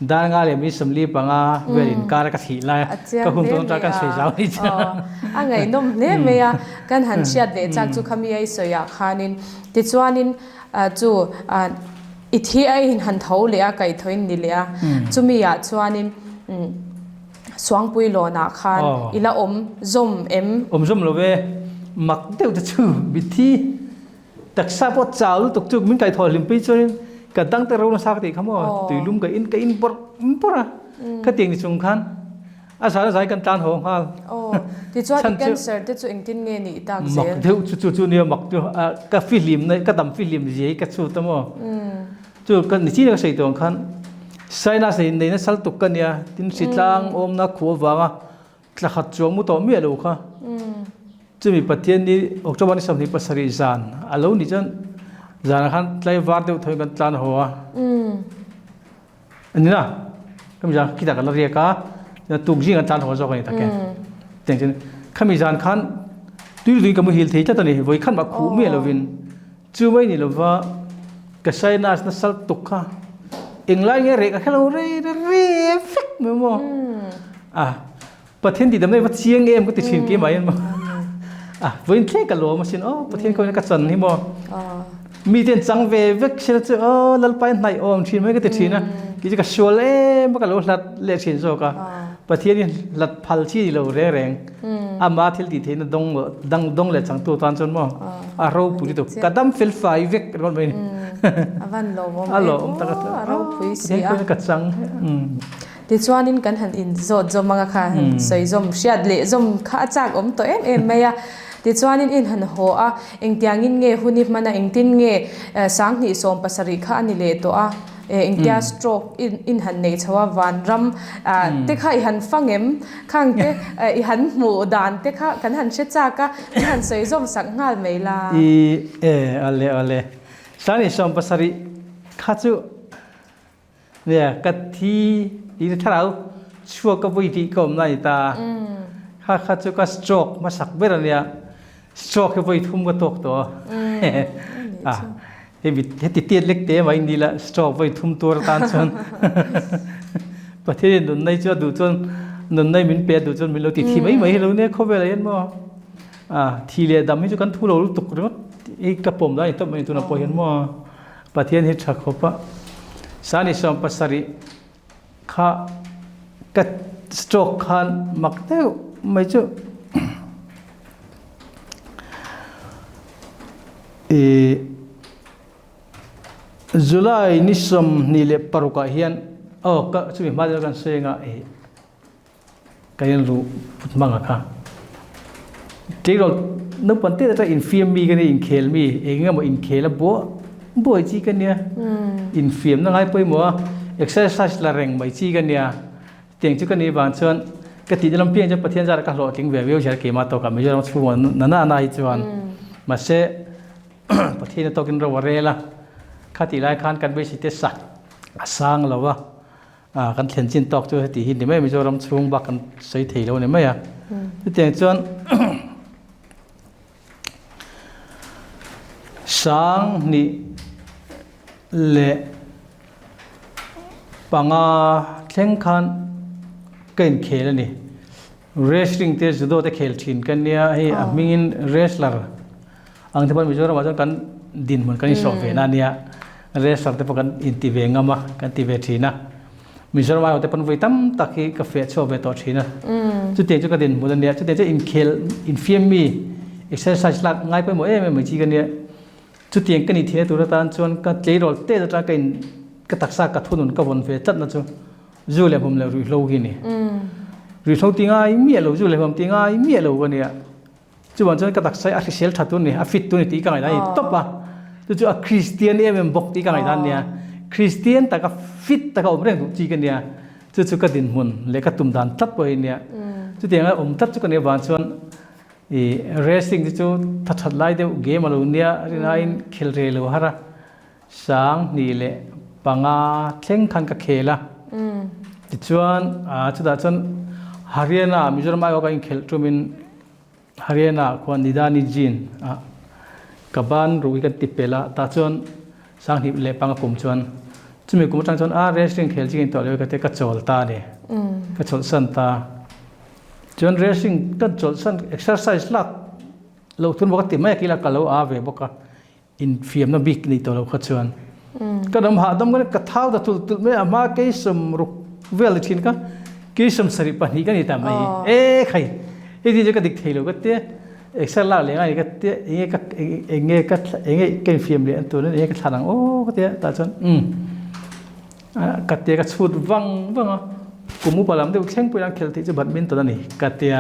Dar nga leh mi 45 vel inkar a ka thih lai a, ka hun tawn ta kan sawi zau ni chu. A ngaihnawm hle mai a, kan han hriat leh chak chu khami a i sawi ah khanin tichuanin chu i thi a in han tho leh a kaihthawhin ni leh a, chumi ah chuanin Suangpui lawn ah khan i la awm zawm em? Awm zawm lo ve, mak deuh te chu mithi. Taksa pawh chau lutuk chu min kaihthawh hlimpui chuanin ka dang te ro nasa ka tih kha maw tuilum ka in ka in bawrh bawrh a khatiang ni chung khan a zan a zai kan tlan haw nghal. Aw tichuan i cancer te chu engtin nge nih tak zel? Mak deuh chu chu chu nia mak chu ka fihlim na ka dam fihlim zia hi ka chhut a maw chu ka nichin ka sawi tawh ang khan sinus nei nasa lutuk ka nia tin hritlang awmna khuh avanga Thla khat chuang mu tawh miah lo kha. Chumi Pathian ni October ni 27 zan a lo nih chuan zanah khan tlaivar deuh thawiin kan tlan haw a. Ani na khami zan khitah kan la riak a, tukzing kan tlan haw zawk a ni tak e. Tiang chuan khami zan khan tui lutuin ka muhil thei tlat a ni, vawi khat mah khuh miah lovin. Chu mai ni lova ka sinus na sal tuk kha englai nge reh ka hre lo rei re re vek mai maw a Pathian tih damna hi va chiang em ka ti thin keimah hian maw a vawiin thleng ka lawm asin aw Pathian khawiin ka chan hi maw mi te an chang ve vek sia chu aw Lalpa in hnaih awm thin mai ka ti thin a kei chu ka sual em a ka lo hlat leh thin zawk a Pathian hi hlat phal chi ni lo reng reng Ama thil tih theihna dawng dang dawng leh changtu tan chuan maw a ropui lutuk ka dam fel fai vek ringawt mai a ni. A van lawmawm A lawmawm tak a ropui si a. Ka chang. Tichuanin kan han inzawt zawm anga kha han sawi zawm hriat leh zawm kha a chak awm tawh em em mai a. Tichuanin in han haw a, engtiangin nge hun i hman a, engtin nge 2017 kha a ni leh tawh a. Engtia stroke in han neih chho a vanram te kha i han fang em? Khang te i han hmuh dan te kha kan han hre chak a, min han sawi zawm sak nghal mai la. I e ale ale. Sani 70 kha chu nia ka thi ti thlarau chhuak ka vui tih ka awm na ni ta. Kha kha chu ka stroke hmasak ber ania. Stroke hi vawi thum ka tawk tawh a. Hemi heti tiat lek te mai ni la stroke vawi thum tur atan chuan Pathianin nunnai chu a duh chuan nunnai min pe a duh chuan min lo ti thi mai mai hi lo nia khawvel ah hian maw a thi leh dam hi chu kan thu lo lutuk ringawt hi ka pawm lai ni tawp mai tunah pawh hian maw Pathian hi tha khawp a Sani 70 kha ka stroke khan mak deuh mai chu Ih July ni 26 ah hian aw ka chumi hma deuh kan sawi anga ih ka rilru put hmang a kha tleirawl naupang te atang infiam mi ka nia inkhel mi eng emaw inkhel a buah buai chi ka nia infiamna ngai pawimawh a exercise la reng mai chi ka nia. Tiang chu ka nih vang chuan ka tihna lam piang chuan Pathian zara ka hlawhtling ve viau zel keimah tawkah Mizoram chhungah na na na hi chuan mahse Pathian a tawkin ro a rel a, kha tih lai khan kan beisei te sak a sang lo a, kan thlen chin tawk chu heti hi ni mai Mizoram chhung bak kan sawi thei lo ni mai a. Chutiang chuan 2005 thleng khan ka inkhel a ni. Wrestling te judo te khel thin ka nia hei a hmingin wrestler ang te pawh Mizoramah chuan kan dinhmun kan insawh ve na a nia. Wrestler te pawh kan inti ve ngam a, kan ti ve thin a. Mizoram aiawh te pawn vawi tam tak hi ka feh chhuak ve tawh thin a. Chutiang chu ka dinhmun a nia. Chutiang chu inkhel, infiam mi, exercise lak ngai pawimawh em em mai chi ka nia. Chutiang ka nih theihna tur atan chuan ka tleirawl tet atang ka in ka taksa ka thunun ka vawn ve tlatna chu zu leh hmawm leh ruihhlo hi a ni. Ruihhlo ti ngai miah lo, zu leh hmawm ti ngai miah lo ka nia. Chuvang chuan ka taksa hi a hrisel tha tur a ni, a fit tur a ni tih ka ngaihdan a ni tawp a. Chu chu a Kristian em em bawk tih ka ngaihdan a nia. Kristian taka fit taka awm reng duh chi ka nia. Chu chu ka dinhmun leh ka tum dan tlat pawh hi a nia. Chutianga awm tlat chu ka nih avang chuan ih wrestling te chu tha that lai deuh game a lo nia rinaiin khel rei lo har a. 2005 thleng khan ka khel a. Tichuan chutah chuan Haryana Mizoram aiawh ka inkhelh tumin Haryana khuan Nidani Jean ah ka ban ruk hi kan ti pel a, tah chuan 2005 kum chuan chumi kum atang chuan a wrestling khel chi ka intuah leh ka tia ka chawl ta a ni, ka chawlhsan ta. Chuan wrestling ka chawlhsan exercise lak loh thun bawk a ti mai a kila ka lo a ve bawk a. Infiamna bik nei tawh lo kha chuan ka dam hahdam ka ka thau ta tulh tulh mai a hma kei 60 vel ni thin ka kei 72 ka ni ta mai e khai hei ti chu ka dik thei lo ka tia exer lak leh ngai ka tia enge ka enge ka enge ka infiam leh an tur enge ka thlan ang aw ka tia tah chuan um ka tia ka chhut vang vang a kum upa lam deuh thleng pawhin an khel theih chu badminton a ni ka tia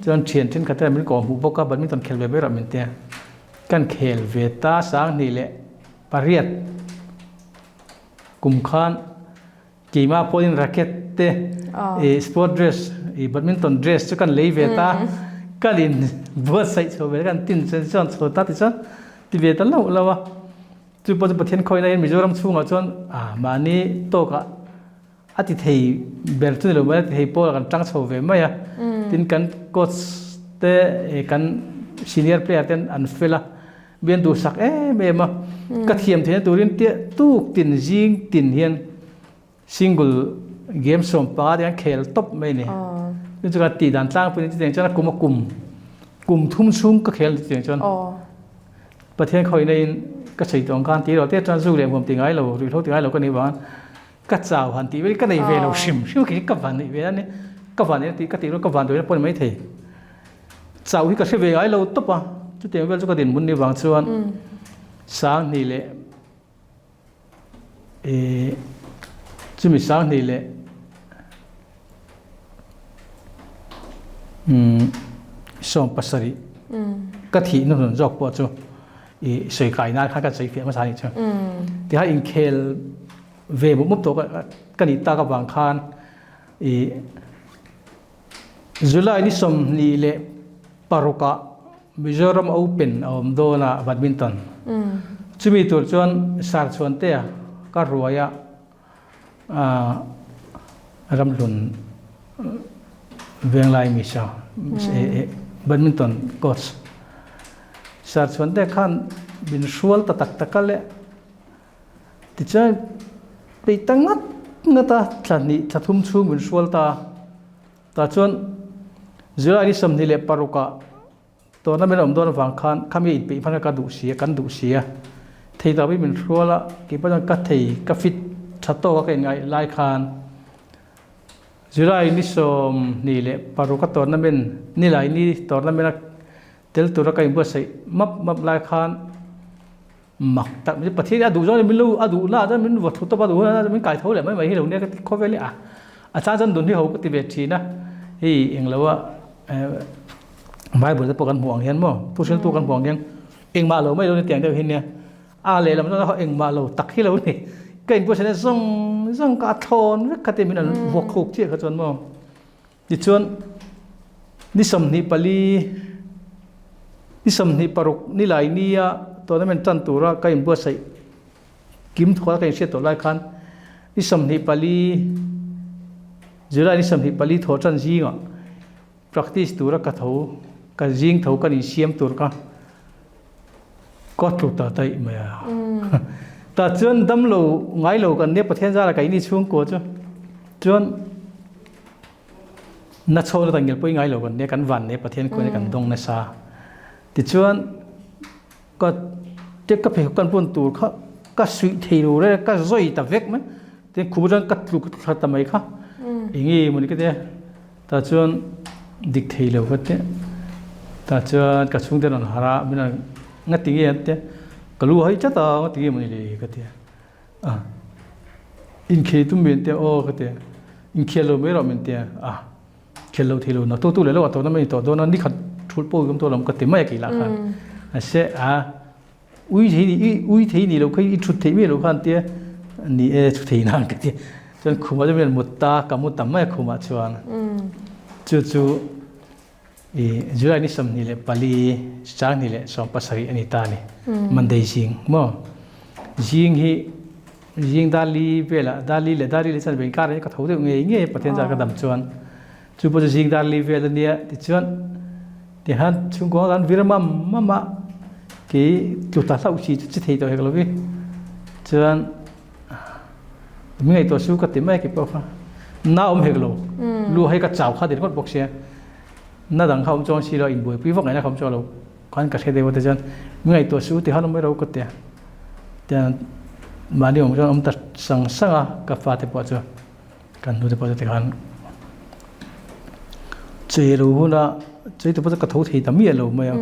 chuan thian thenkhat te min kawhhmuh bawk a badminton khel ve ber ah min tia. Kan khel ve ta 2008 kum khan keimah pawhin racket te ih sport dress ih badminton dress chu kan lei ve ta kan in buatsaih chho ve kan tin chuan chho ta tichuan ti ve ta loh loh a chu pawh chu Pathian khawihna hian Mizoram chhungah chuan ah mahni tawkah a ti thei ber chu ni lo mai a ti thei pawl ah kan tang chho ve mai a tin kan coach te kan senior player ten an fel a mi an duhsak em em a ka thiam theihna turin tia tuk tin zing tin hian single game 15 te an khel tawp mai a ni chu chu ka tih dan tlangpui ni chutiang chuan a kum a kum kum thum chhung ka khel chutiang chuan Pathian khawihna in ka sawi tawh ang khan tih erawh te chuan zu leh huam ti ngai lo ruihhlo ti ngai lo ka nih vang Ka chau han tih vel ka nei ve lo hrim hrim khi ka van neih ve a ni. Ka van neih tih ka tih rual ka van duai na pawh a ni maithei. Chau hi ka hre ve ngai lo tawp a, chutiang vel chu ka dinhmun ni vang chuan 2000 leh ih chumi 2000 leh umm 17 ka thih hnuhnun zawk pawh chu i sawi kai nan khan kan sawi fiah hmasa anih chu. Tiha inkhel ve mup mup tawh ka nih tak avang khan i July ni 26 ah Mizoram Open a awm dawn a badminton. Chumi tur chuan Sarchhuantea ka ruai a Ramhlun Venglai Misa badminton coach. Sir Chhuante khan min hrual ta tak tak a le. Tichuan peih ta ngat ngat a, thla hnih thla thum chhung min hrual ta a. Tah chuan July ni 26 ah tournament a awm dawn avang khan khami inpeih hman kha ka duh si a, kan duh si a. Thei tak pawhin min hrual a, keipawh chuan ka thei ka fit tha tawk a ka inngaih lai khan July ni 26 a tournament nilai ni tournament a tel tura ka inbuatsaih map map lai khan mak tak mai Pathian hi a duh zawng in min lo a duh na chuan min vaw thu tawp a duh na min kai tho leh mai mai hi lo nia ka ti khawvel hi a a chang chuan dun hi ho ka ti ve thin a hei englo a Bible te pawh kan hmuh ang hian maw thu hriltu kan hmuh ang hian engmah lo mai lo ni tiang deuh hi nia a lehlam chuan engmah lo tak hi lo ni ka inbuatsaih na zawng zawng ka a thlawn vek kha te min an vuak khuk chiah kha chuan maw. Tichuan, ni 24, ni 26 ni lai nia tournament tan tura ka inbuatsaih kim thual ka inhriat tawh lai khan ni 24, July ni 24 thawh tan zingah practice tura ka tho, ka zing tho kan insiam tur kha ka tlu ta daih mai a. Tah chuan damlo ngai lo kan nia Pathian zara ka ini chhungkua chu chuan Na chhawna ta ngil pawh i ngai lo kan nia kan van nia Pathian khuan kan dawng nasa. Tichuan ka te ka pheikhawk kan bun tur kha ka suih thei lo reng a ka zawi ta vek mai. Tin khum atang ka tluk thla ta mai kha enge mawni ka tia tah chuan dik thei lo ka tia tah chuan ka chhungte rawn harh a min rawn nga ti nge an tia ka lu hai tlat a nga ti nge mawni le ka tia. A, inkhel tum min tia aw ka ti a, inkhel lo mai rawh min tia a, khel lo thei lo na tu tu leh lo a tawhna mai tawh dawn a, ni khat thulh pawh awm tawh lo ka ti mai a kei lah khan a se a, ui thei ni i ui thei ni lo kha i thut theih miah lo khan tia ni e thu thei nan ka ti chuan khumah chuan min rawn mut ta ka mu tam mai a khumah chuan chu chu i July ni 24 2017 a ni ta a ni Monday zing maw zing hi zing dar li velah dar li leh dar li leh chuan vawiin kar hi ka tho deuh ngei ngei a Pathian zar ka dam chuan chu pawh chu zing dar li vel a nia tichuan tihian chhungkaw kan vir mam mam a kei tlu ta hlauh si chu chi thei tawh hek lo vi chuan Mi ngaihtuah chu ka ti mai ki pawh kha na awm hek lo lu hei ka chau kha ti ringawt bawk sia na dang kha awm chuang si lo inbuaipui vak ngaihna kha awm chuang lo khan ka hre deuh a ti chuan mi ngaihtuah chu ti khan awm mai ro ka ti a tiang mahni awm chuan awm ta sang sang a ka fate pawh chu kan hnute pawh chu tikhan chei lo huna chei te pawh chu ka tho thei ta miah lo mai a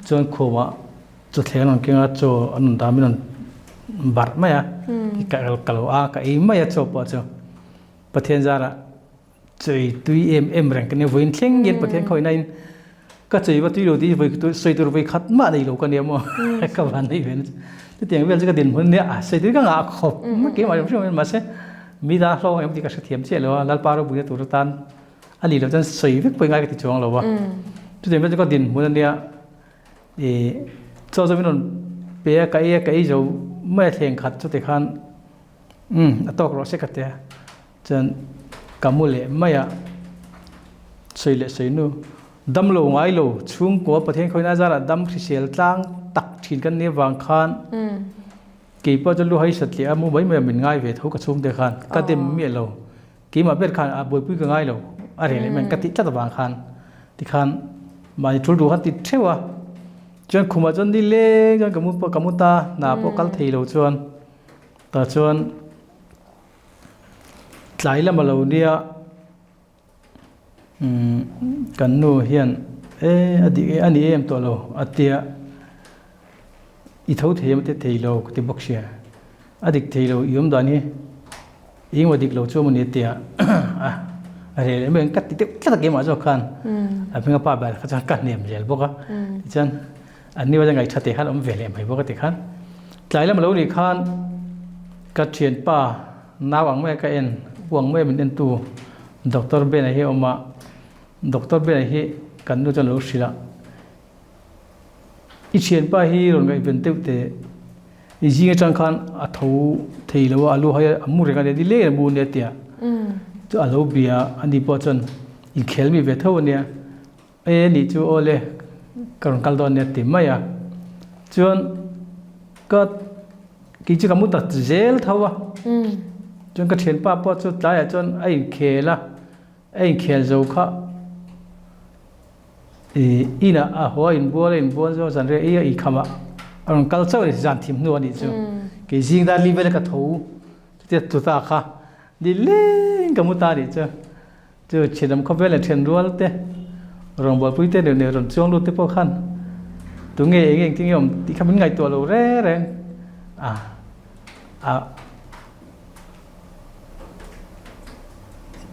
chuan khumah Chawthleng an rawn keng a, chaw an rawn dah min rawn barh mai a, ka ka lo a, ka ei mai a chaw pawh chu. Pathian zarah chawi tui em em reng ka nia, vawiin thleng hian Pathian khawihna in ka chawi va tui lo tih hi vawi sawi tur vawi khat mah nei lo ka nia maw ka van nei ve na chu. Chutiang vel chu ka dinhmun nia a sawi tui ka ngah khawp mai keimah hrim hrim mahse mi dang hlawk ang em tih ka hrethiam chiah lo a, Lalpa ropuina tur atan a nih loh chuan sawi vek pawh i ngai ka ti chuang lo a. Chutiang vel chu ka dinhmun a nia. I chaw chu min rawn pe a, ka ei a, ka ei zo mai a thleng khat chu tikhan umm a tawk rawh se ka ti a, chuan ka mu leh mai a, sawi leh sawi nu dam lo ngai lo chhungkua Pathian khawina zarah dam hrisel tlang tak thin kan nih avang khan kei pawh chu lu haisa tliah a mu mai mai a min ngai ve tho ka chhungte khan ka dem miah lo. Keimah ber khan a buaipui ka ngai lo, a reh leh mai ka tih tlat avang khan tikhan mahni tul duh khan ti theuh a, chuan khumah chuan ni leng chuan ka mu ka mu ta, hna pawh kal thei lo chuan tah chuan tlai lama lo nia umm kan nu hian e a dik e a ni em tawh lo a tia i tho thei em a ti thei lo ka ti bawk sia a dik thei lo i awm dan hi. Engemaw dik lo chu a ni tia a rel em em ka ti deuh tlat a keimah zawk khan a hminga pa ber kha chuan ka hnem zel bawk a tichuan an ni ngaih tha te khan awm ve leh mai bawk a ti khan tlai lam lo nih khan ka thianpa nau ang mai ka en uang mai min en tu doctor Ben a hi a awm a doctor Ben a hi kan nu chuan a lo hrilh a. I thianpa hi rawn ngaihven deuh teh, i zing atang khan a tho thei lo a, a lu hai a mu reng a nia, ni leng a mu ania tia chu a lo bia a, ani pawh chuan inkhel mi ve tho ania, e nih chu aw le ka rawn kal dawn ania ti mai a. Chuan ka kei chu ka mu ta zel tho a. Chuan ka thianpa pawh chu tlaiah chuan a inkhel a, a inkhel zo kha ih inah a haw a inbual a inbual zo zan reh ei a ikham ah a rawn kal chauh a ni zan thim hnu a nih chu. Kei zing dar li vel a ka tho chutia tlu ta kha ni leng ka mu ta a nih chu. Chu thianawm khawvel leh thian rual te, rawngbawlpui te neuh neuh rawn chuang lut te pawh khan tunge eng engtin nge awm tih kha min ngaihtuah lo reng reng a, a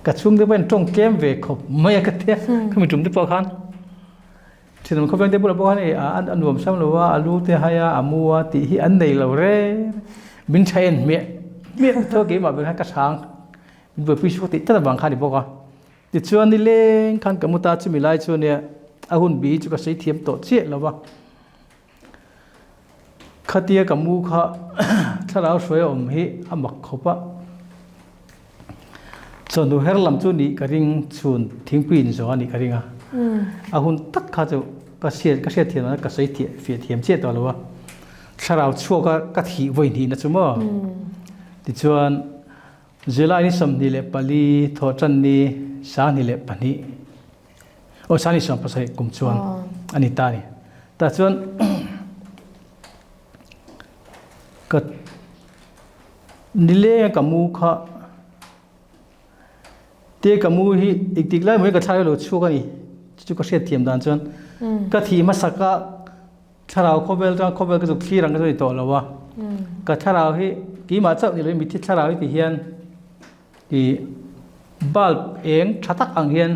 ka chhungte pawh hian tawng tlem ve khawp mai a ka tia khami tum te pawh khan thianawm khawvel te bulah pawh khan hei a nuam sam lo a, a lu te hai a, a mu a tih hi an nei lo reng min tha en hmiah hmiah tho keimah ber khan ka chhang. Min buaipui suak tih tlat avang kha a ni bawk a. Tichuan nileng khan ka mu ta chumi lai chu nia a hun bi chu ka sawi thiam tawh chiah lo va. Khatia ka mu kha thlarau hruai a awm hi a mak khawp a. Chawhnu her lam chu nih ka ring chhun thingpui in zawh a nih ka ring a. A hun tak kha chu ka hriat ka hriat thiam ka sawi fiah thiam chiah tawh lo a. Thlarau chhuak a ka thih vawi hnihna chu maw. Tichuan. July ni 24 thawhṭan ni 22 aw 27 kum chuan a ni ta ni. Tah chuan ka nileng a ka mu kha te ka mu hi engtik lai mai ka thlai lo chhuak a ni. Chu chu ka hriat thiam dan chuan ka thih hmasak a Thlarau khawvel chuan khawvel ka zuk thlir ang ka chu ni tawh lo a. Ka thlarau hi keimah chauh ni loin mitthi thlarau hi ti hian ih bulb eng tha tak ang hian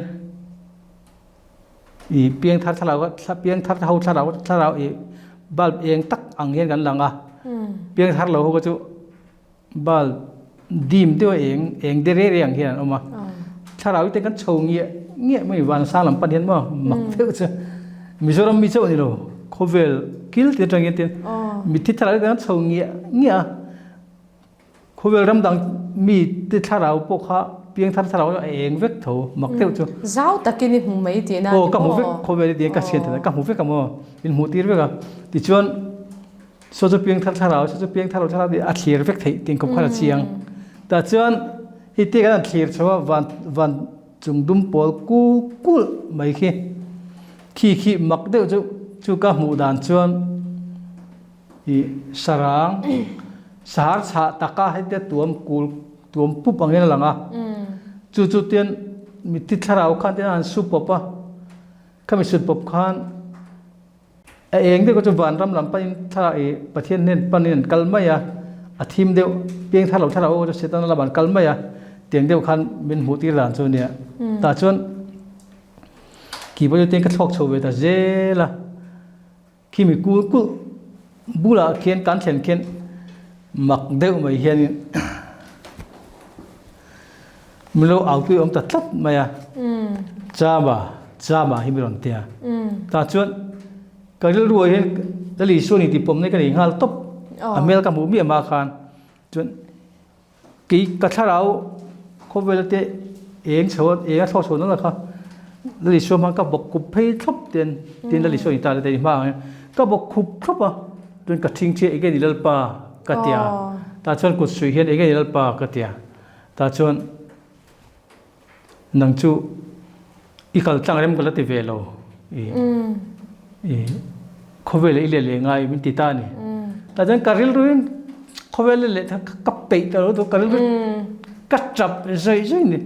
ih piangthar thlarau kha piangthar ho thlarau thlarau ih bulb eng tak ang hian kan lang a. Piangthar lo ho kha chu Bal dim deuh a eng eng de re re ang hian an awm a. Thlarau te kan chho ngiah ngiah mai vansang lam pan hian maw mak deuh chu Mizoram mi chauh a ni lo khawvel kil te atang hian tin mitthi thlarau te kan chho ngiah ngiah a. Khawvel ram dang mi te thlarau pawh kha piangthar thlarau a eng vek tho mak deuh chu. Zau takin i hmu mai tihna a ni maw? Aw ka hmu vek khawvel hi ka chhian thei ka hmu vek a maw min hmuh tir vek a tichuan Saw chu piangthar thlarau, saw chu piangthar lo thlarau tih a thlir vek theih tih kawp khan a chiang. Tah chuan hi te kan han thlir chho a, van van chung dum pawl kul kul mai khi khi khi mak deuh chu chu ka hmuh dan chuan ih sarang sahar chhah taka hetia tuam kul tuam pup angin a lang a. Chu chu tian mitthi thlarau khan tian a han su pawp a, khami sut pawp khan A eng deuh kha chu vanram lam panin thla ih Pathian hnen panin an kal mai a, a thim deuh piang thar lo thar lo chu Setana lamah an kal mai a, tiang deuh khan min hmuh tir dan chu a nia. Tah chuan kih pawh chu tiang ka thlawk chho ve ta zel a, khimi kul kulh bulah khian kan thlen khian mak deuh mai hianin Min lo au tui awm ta tlat mai a, Chama, Chama hi mi rawn ti a. Tah chuan ka rilru ah hian Lal Isua ni tih pawmna hi ka nei nghal tawp. A hmel ka hmuh miah mah khan chuan kei ka thlarau khawvela te eng chho a eng a thlawk chho nalh kha Lal Isua hmang ka bawk khup phei thlawp ten tin Lal Isua ni ta te hma ang hian ka bawk khup thlawp a chuan ka thingthia enge ni Lalpa ka ti a. Tah chuan kut suih hian enge ni Lalpa ka ti a. Tah chuan nang chu i kal tlang rem ka la ti ve lo i i khawvel i let leh ngai min ti ta a ni. Tah chuan ka rilruin khawvel i leh ka peih ta lo ka rilru ka tap zawih zawih a ni.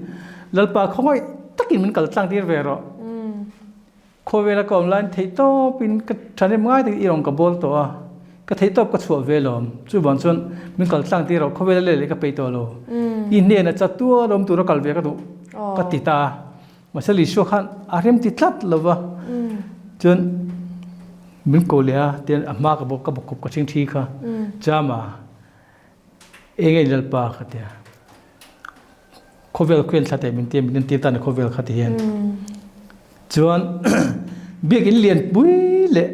Lalpa khawngaih takin min kal tlang tir ve rawh. Khawvela ka awm laiin theihtawpin ka thahnem ngai takin i rawn ka bawl tawh a, ka theihtawp ka chhuah ve lawm. Chuvang chuan min kal tlang tir rawh, khawvela leh leh ka peih tawh lo. I hnenah chatual awm tura kal ve ka duh ka ti ta a. Mahse Isua khan a rem ti tlat lo va, chuan min ko leh a, tian a hma ka bawk ka bawkkhup ka thingthi kha, Chama, eng nge i Lalpa ka ti a. Khawvel khuan thla teh min ti a, min entir tan a khawvel kha ti hian. Chuan biakin lian pui leh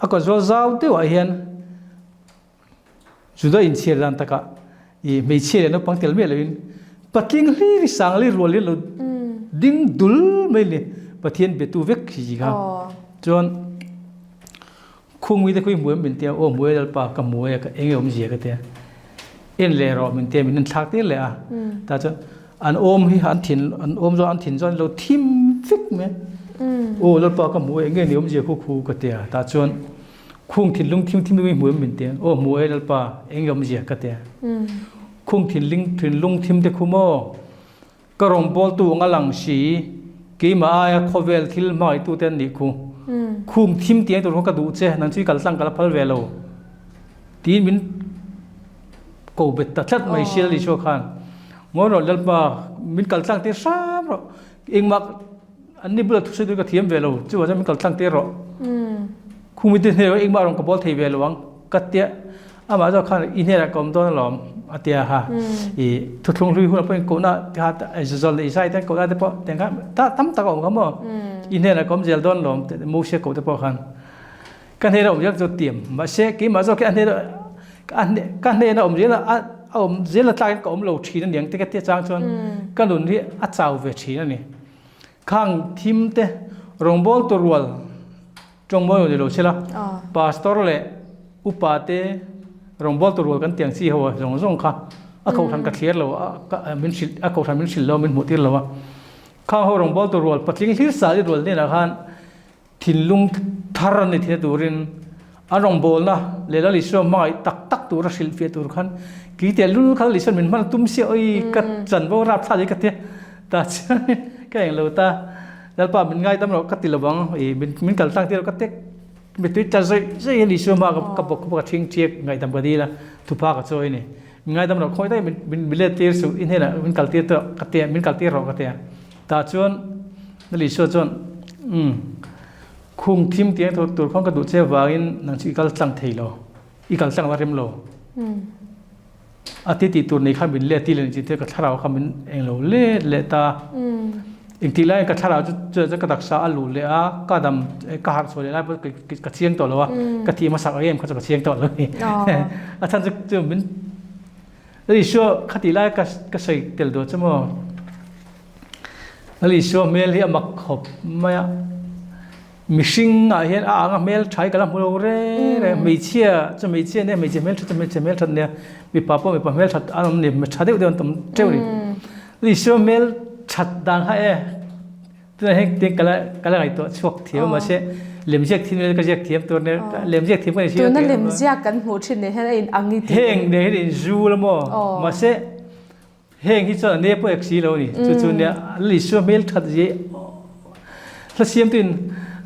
a kaw zual zau deuhah hian Juda inchhiar dan takah ih hmeichhia leh naupang tel miah loin patling hlir hi sang li rual hi lo ding dul mai a ni Pathian betu vek hi kha. Chuan. Khung mite khu i hmu em min tia, aw hmu e Lalpa ka hmu e ka eng e awmzia ka tia. En leh rawh min tia min en thlak tir leh a. Tah chuan an awm hi an thin an awm zawng an thin zawng an lo thim vek mai a. Aw Lalpa ka hmu e eng nge ni awmzia khu khu ka tia. Tah chuan khung thinlung thim thim i hmu em min tia, aw hmu e Lalpa eng nge awmzia ka tia. Khung thinling thinlung thim te khu maw Ka rawngbawltu anga lang si, keimah aia khawvel thil hmangaihtu te an nih khu. Khum thim tiang tur khaw ka duh che, nang chu i kal tlang ka la phal ve lo. Tiin min ko bet ta tlat mai sia Isua khan. Ngawi rawh Lalpa, min kal tlang tir hram rawh. Engmah an ni bulah thusawi tur ka thiam ve lo, chuvang chuan min kal tlang tir rawh. Khum i te hnenah engmah rawn ka bawl thei ve lo ang ka tia. Amah zawk khan i hnenah ka awm dawn alawm a ti a ha. I thuthlung hlui hunah pawhin kohna kha Zawlh leh Isai te kohna te pawh tiang khan ta tam tak a awm kha maw. I hnenah ka awm zel dawn alawm Moses koh te pawh khan ka hnenah awm zel chu tiam mahse keimah zawk hi a hnenah ka hnenah awm zel a a awm zel a tlakin ka awm lo thin a niang te ka tia chang chuan ka nun hi a chau ve thin a ni. Khang thim te rawngbawltu rual Tawngmawi ni lo sela, Pastor leh upa te rawngbawltu rual kan tiang chi ho a zawng zawng kha a kohhran ka thlir lo a, min hrilh a kohhran min hrilh lo a min hmuh tir lo a. Khang ho rawngbawltu rual patling hlir sa i rual hnenah khan thinlung thar an ni thina turin an rawngbawlna leh Lal Isua hmangaih tak tak tura hrilh fiah tur khan kei teh lul kha Lal Isuan min hman a tum sia oi ka chanvo rapthlak hi ka tia ta chuan ka englo ta. Lalpa min ngaidam loh ka ti lo ang, i min min kal tlang tir ka tek mitui tla zawih zawih hian Isua hma ka ka bawk ka ṭhing ṭhiak ngaihdam ka dil a, thupha ka chawi a ni. Min ngaidam loh khawi daih min min let tir suh, i hnenah min kal tir tawh ka tia, min kal tir rawh ka tia. Tah chuan Lal Isua chuan umm khung thim tiang tur tur khawn ka duh che avangin nang chu i kal tlang thei lo, i kal tlang la rem lo. A ti tih tur nei khan min let ti leh chin ka thlarau kha min eng lo let leh ta. Engtik laiin ka thlarau chu chuan ka taksa a luh leh a, ka dam ka harh chhuah leh lai pawh ka chiang tawh lo a, ka tih hmasak ang em kha chu ka chiang tawh lo ni. A chhan chu chu min Isua khatih lai ka ka sawi tel duh chu maw. Lal Isua hmel hi a mak khawp mai a, mihring ah hian a ang a hmel tha hi ka la hmu lo reng reng, hmeichhia chu hmeichhia nia hmeichhe hmel tha chu hmeichhe hmel that nia, mipa pawh mipa hmel that an awm ni, mi tha deuh deuh an tam teuh a ni. Lal Isua hmel that dan kha e tunah hian ka la ka la ngaihtuah chhuak thiam a mahse lemziak thim ila ka ziak thiam tur nia lemziak thiam ka ni si Tuna lemziak kan hmuh thin nen hian a in ang i tih. Heng nen hian in zu la maw mahse Heng hi chuan a ne pawh ek si lo a ni. Chu chu nia Lal Isua hmel that zia hla siamtuin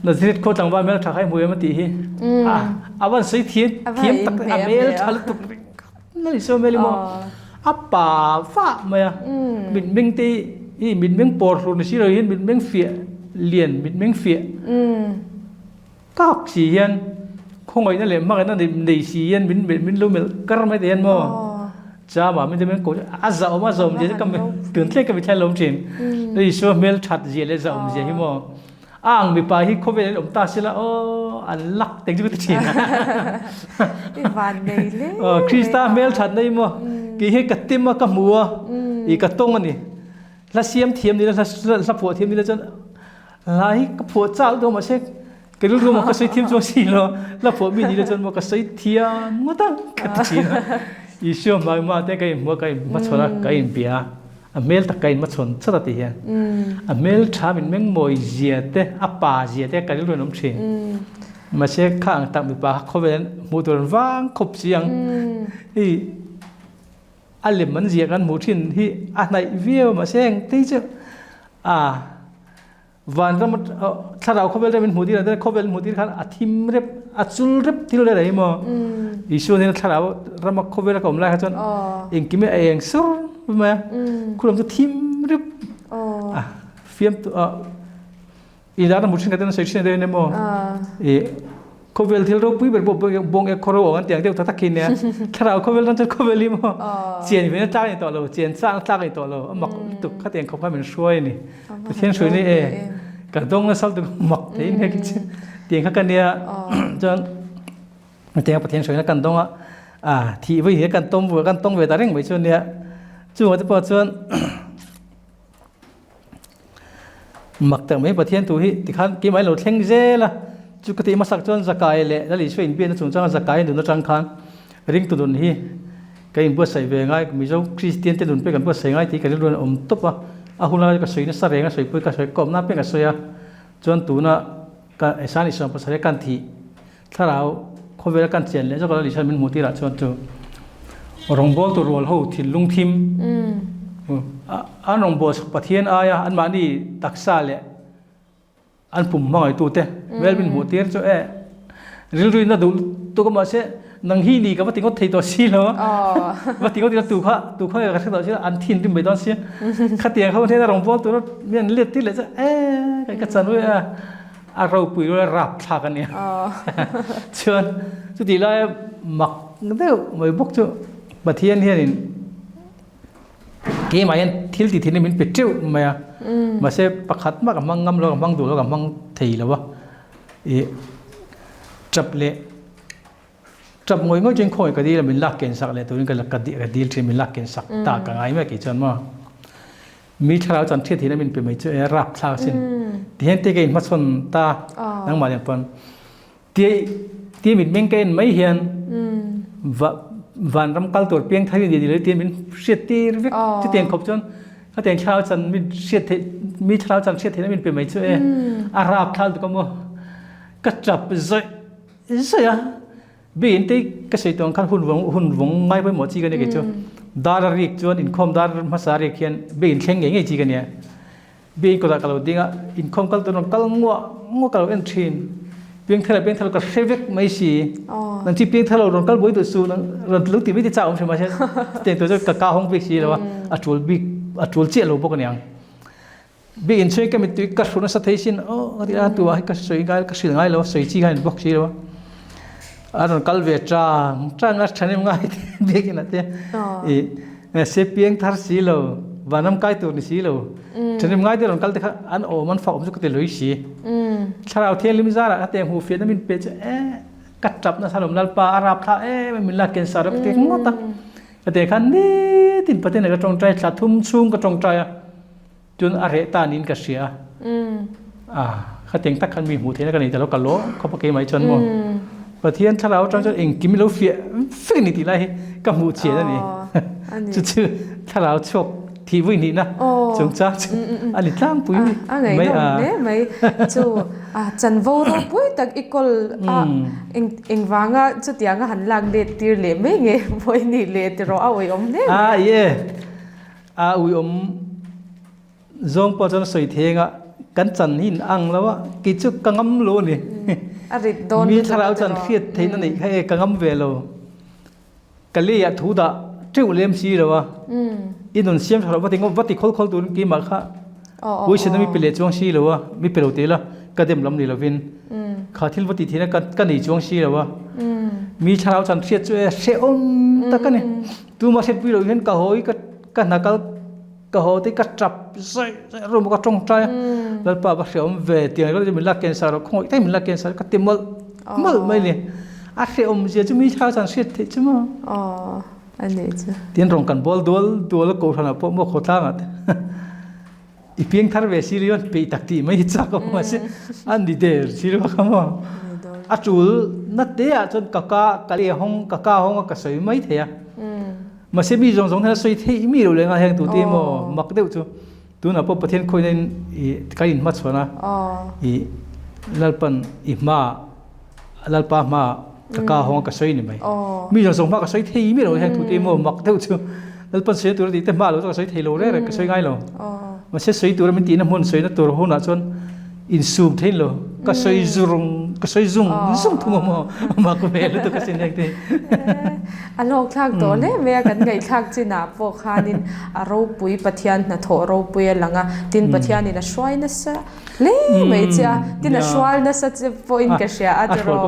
Nazareth khaw tlangval hmel tha kha i hmu em a tih hi. A van sawi thiam thiam tak a hmel tha lutuk Lal Isua hmel hi maw a pa vah mai a. Mitmeng te hi mitmeng pawr hlur ni si lo hian mitmeng fiah lian mitmeng fiah kak si hian khawngaihna leh hmangaihna nei si hian min min lo melh kar mai te hian maw chama min te min ko a zahawm a zahawm zia chu ka tun thleng ka mitthla lawm thin Isua hmel that zia leh zahawm zia hi maw a ang mipa hi khawvel in awm ta sila aw an lak teng chu ka ti thin i van nei le Krista hmel that na hi maw kei hi ka tim a ka hmu a i ka tawng a ni hla siam thiam ni la hla phuah thiam ni la chuan Hla hi ka phuah chak deuh mahse ka rilru maw ka sawi thiam chuang si lo. Hla phuah mi ni le chuan maw ka sawi thiam ngawt ang ka ti thin a. Isua hmai hma te ka inhmu a, ka inhmachhawn a, ka inbia a, a hmel tak ka inhmachhawn chat a ti hian. A hmel tha min meng mawi zia te, a pa zia te ka rilru in awm thin. Mahse kha ang tak mipa kha khawvel an hmuh tur an vang khawp si ang. Hei a lem an ziah kan hmuh thin hi a hnaih viau a mahse engti chu a vanram thlarau khawvel te min hmuh tir ang khawvel hmuh tir khan a thim rep a chul rep thil reng reng hi maw Isua nen thlarau rama khawvel a ka awm lai kha chuan engkim hi a eng sur mai a khulam chu thim rep a fiam I dan a hmu thin ka ten a sawi thin a emaw i khawvel thil ropui ber pawh bawng ek khaw ro awng an ti ang deuh tak tak khi nia thlarau khawvel ram chuan khawvel hi maw chian ve na tlak a ni tawh lo chian chak na tlak a ni tawh lo a mak lutuk khatiang khawp kha min hruai a ni Pathian hruai ni e ka dawng nasa lutuk mak thei nia khi chu tiang kha ka nia chuan tiang Pathian hruai na kan dawng a a thih vawi hi kan tawm kan tawng ve ta reng mai chu nia chungah te pawh chuan Mak tak mai Pathian thu hi tikhan keimah in lo thleng zel a. Chu ka tih hmasak chuan Zakai leh Lal Isua inbiakna chungchanga Zakai nun atang khan ringtu nun hi ka inbuatsaih ve ngai, Mizo Kristian te nun pawh kan buatsaih ngai tih ka rilru in a awm tawp a. A hun lai ka sawi nasa reng a, sawipui ka sawi kawmna apiang ka sawi a. Chuan tuna ka Esani sawm pasarih kan thih thlarau khawvela kan chian leh zawk a Lal Isua min hmuh tirah chuan chu rawngbawltu rual ho thinlung thim an rawngbawlsak Pathian aia anmahni taksa leh An pum hmangaitute hmel min hmuh tir chu e rilru in a duh tuk a mahse nang hi ni ka va ti ngawt thei tawh si lo a va ti ngawt ila tu kha tu kha ka hre tawh si lo an thin rim mai dawn sia khatiang ho hnen a rawn bawl tur mi an let tir leh chu e ka ka chan ui a a ropui rual a rap thlak a nia chuan chutih laia mak deuh mai bawk chu Pathian hianin Keimah hian thil ti thin hi min pe teuh mai a, mahse pakhat mah ka hmang ngam lo, ka hmang duh lo, ka hmang thei lo a, ih tap leh tap ngawih ngawih chuan khawngaih ka dil a, min lak ken sak leh turin ka ka dil thin, min lak ken sak ta ka ngai mai kei chuan maw. Mi thlarau chuan thiat thihna min pe mai chu e rapthlak asin tihian te ka inhmachhawn ta nangmah nen pawn. Tia tia mit meng ka en mai hian va vanram kal tur piang thar in ni lo tia min hriat tir vek chutiang khawp chuan khatiang thlarau chan min hriat theih mi thlarau chan hriat theihna min pe mai chu e a rap thal tuk a maw ka tap zawih zawih a biin te ka sawi tawng khan hun vawng hun vawng ngai pawimawh chi ka nia kei chu dar a rik chuan inkhawm dar hmasa a rik hian biin thleng ngei ngei chi ka nia. Biakinn kawtah ka lo ding a, inkhawm kal tur rawn kal nguah nguah ka lo en thin. Piangthar leh piangthar lo ka hre vek mai si. Nang chi piangthar lo rawn kal buai duh suh, nang rawn lo ti mai te chak awm hrim mahse chutiang tur chu ka ka hawng bik si lo a, a tul bik a tul chiah lo bawk aniang. Biakinn chhung hi ka mittui ka hru nasa thei sin aw ka ti a, tu ah hi ka sawi ngai ka hrilh ngai lo a, sawi chi khan bawk si lo a. A rawn kal ve tang tang a tha nem ngai te biakinn ah te ih Se piangthar si lo, vanram kai tur ni si lo, ṭhahnem ngai te rawn kal te kha an awm an fak awm chu ka ti lui si. Thlarau Thianghlim zarah ka teng hmuhfiahna min pe chu e ka ṭap nasa lawm Lalpa a rap thla em em min la cancer a ka ti ngawt a. Ka teh khan nitin Pathian ka ṭawngṭai thla thum chhung ka ṭawngṭai a, chun a reh ta niin ka hria a. Khatiang tak khan mi hmuh theihna ka nei ta lo, ka lawm khawp a keimah hi chuan maw. Pathian thlarau atang chuan engkim lo fiah vek a ni tih lai hi ka hmuh chian a ni. Chu chu thlarau chhuak thih vui hnihna chungchang chu a ni tlangpui mai a. A ngaihnawm hle mai. Chu chanvo ropui tak i kawl a engvanga chutianga han lak let tir leh mai nge mawi nih leh tiraw a uiawm hle mai. A ie a uiawm. Zawng pawh chuan sawi theng a, kan chan hi in ang lo a, kei chu ka ngam lo a ni. A rit dawn Mi thlarau chuan hriat theihna neih kha e ka ngam ve lo. Ka lei ah thu dah teuh lem si lo a, i nun siam tha lo va ti ngawt va ti khawl khawl turin keimah kha puisin a mi pe leh chuang si lo a, mi pe lo teh ila ka dem lam ni lovin kha thil va tih theihna ka nei chuang si lo a. Mi thlarau chuan hriat chu e hrehawm tak a ni. Tuma hriatpui loh hian ka hawi ka hna kal Ka haw te ka tap zaih zaih room ah ka tawngtai a, Lalpa va hreawm ve tiang ringawt min la cancer rawh khawngaih tak in min la cancer ka ti mawlh mawlh mai ni. A hreawm zia chu mi thla chuan hriat theih chu maw. Aw a nih chu. Tin rawn kan bawl dual dual a kohhran ah pawh maw khawtlang ah te i piang thar ve si ringawt peih tak tih mai hi chak awm mahse a ni der si lo kha maw. A tul na te ah chuan ka ka ka leh hawng ka ka hawng a ka sawi mai thei a. Mahse mi zawng zawng hian a sawi theih mi lo leh nga heng tute emaw mak deuh chu tunah pawh Pathian khawina in i kan in hmachhawn a i Lalpan i hma Lalpa hma ka ka hawng a ka sawi ni mai mi zawng zawng hma ka sawi thei mi lo heng tute emaw mak deuh chu Lalpan sawi tur a tih te hma lo chu ka sawi thei lo reng reng ka sawi ngai lo mahse sawi tur a min tihna hmun sawina tur hunah chuan insum thein lo ka sawi zurung ka sawi zung zung thung a maw mak ve lutuk asin heng te hi. A hlawkthlak tawh hle mai a, kan ngaihthlak chinah pawh khanin a ropui Pathian hnathawh ropui a lang a, tin Pathianin a hruai nasa hle mai che a, tin a hrual nasa che pawhin ka hria a tiraw.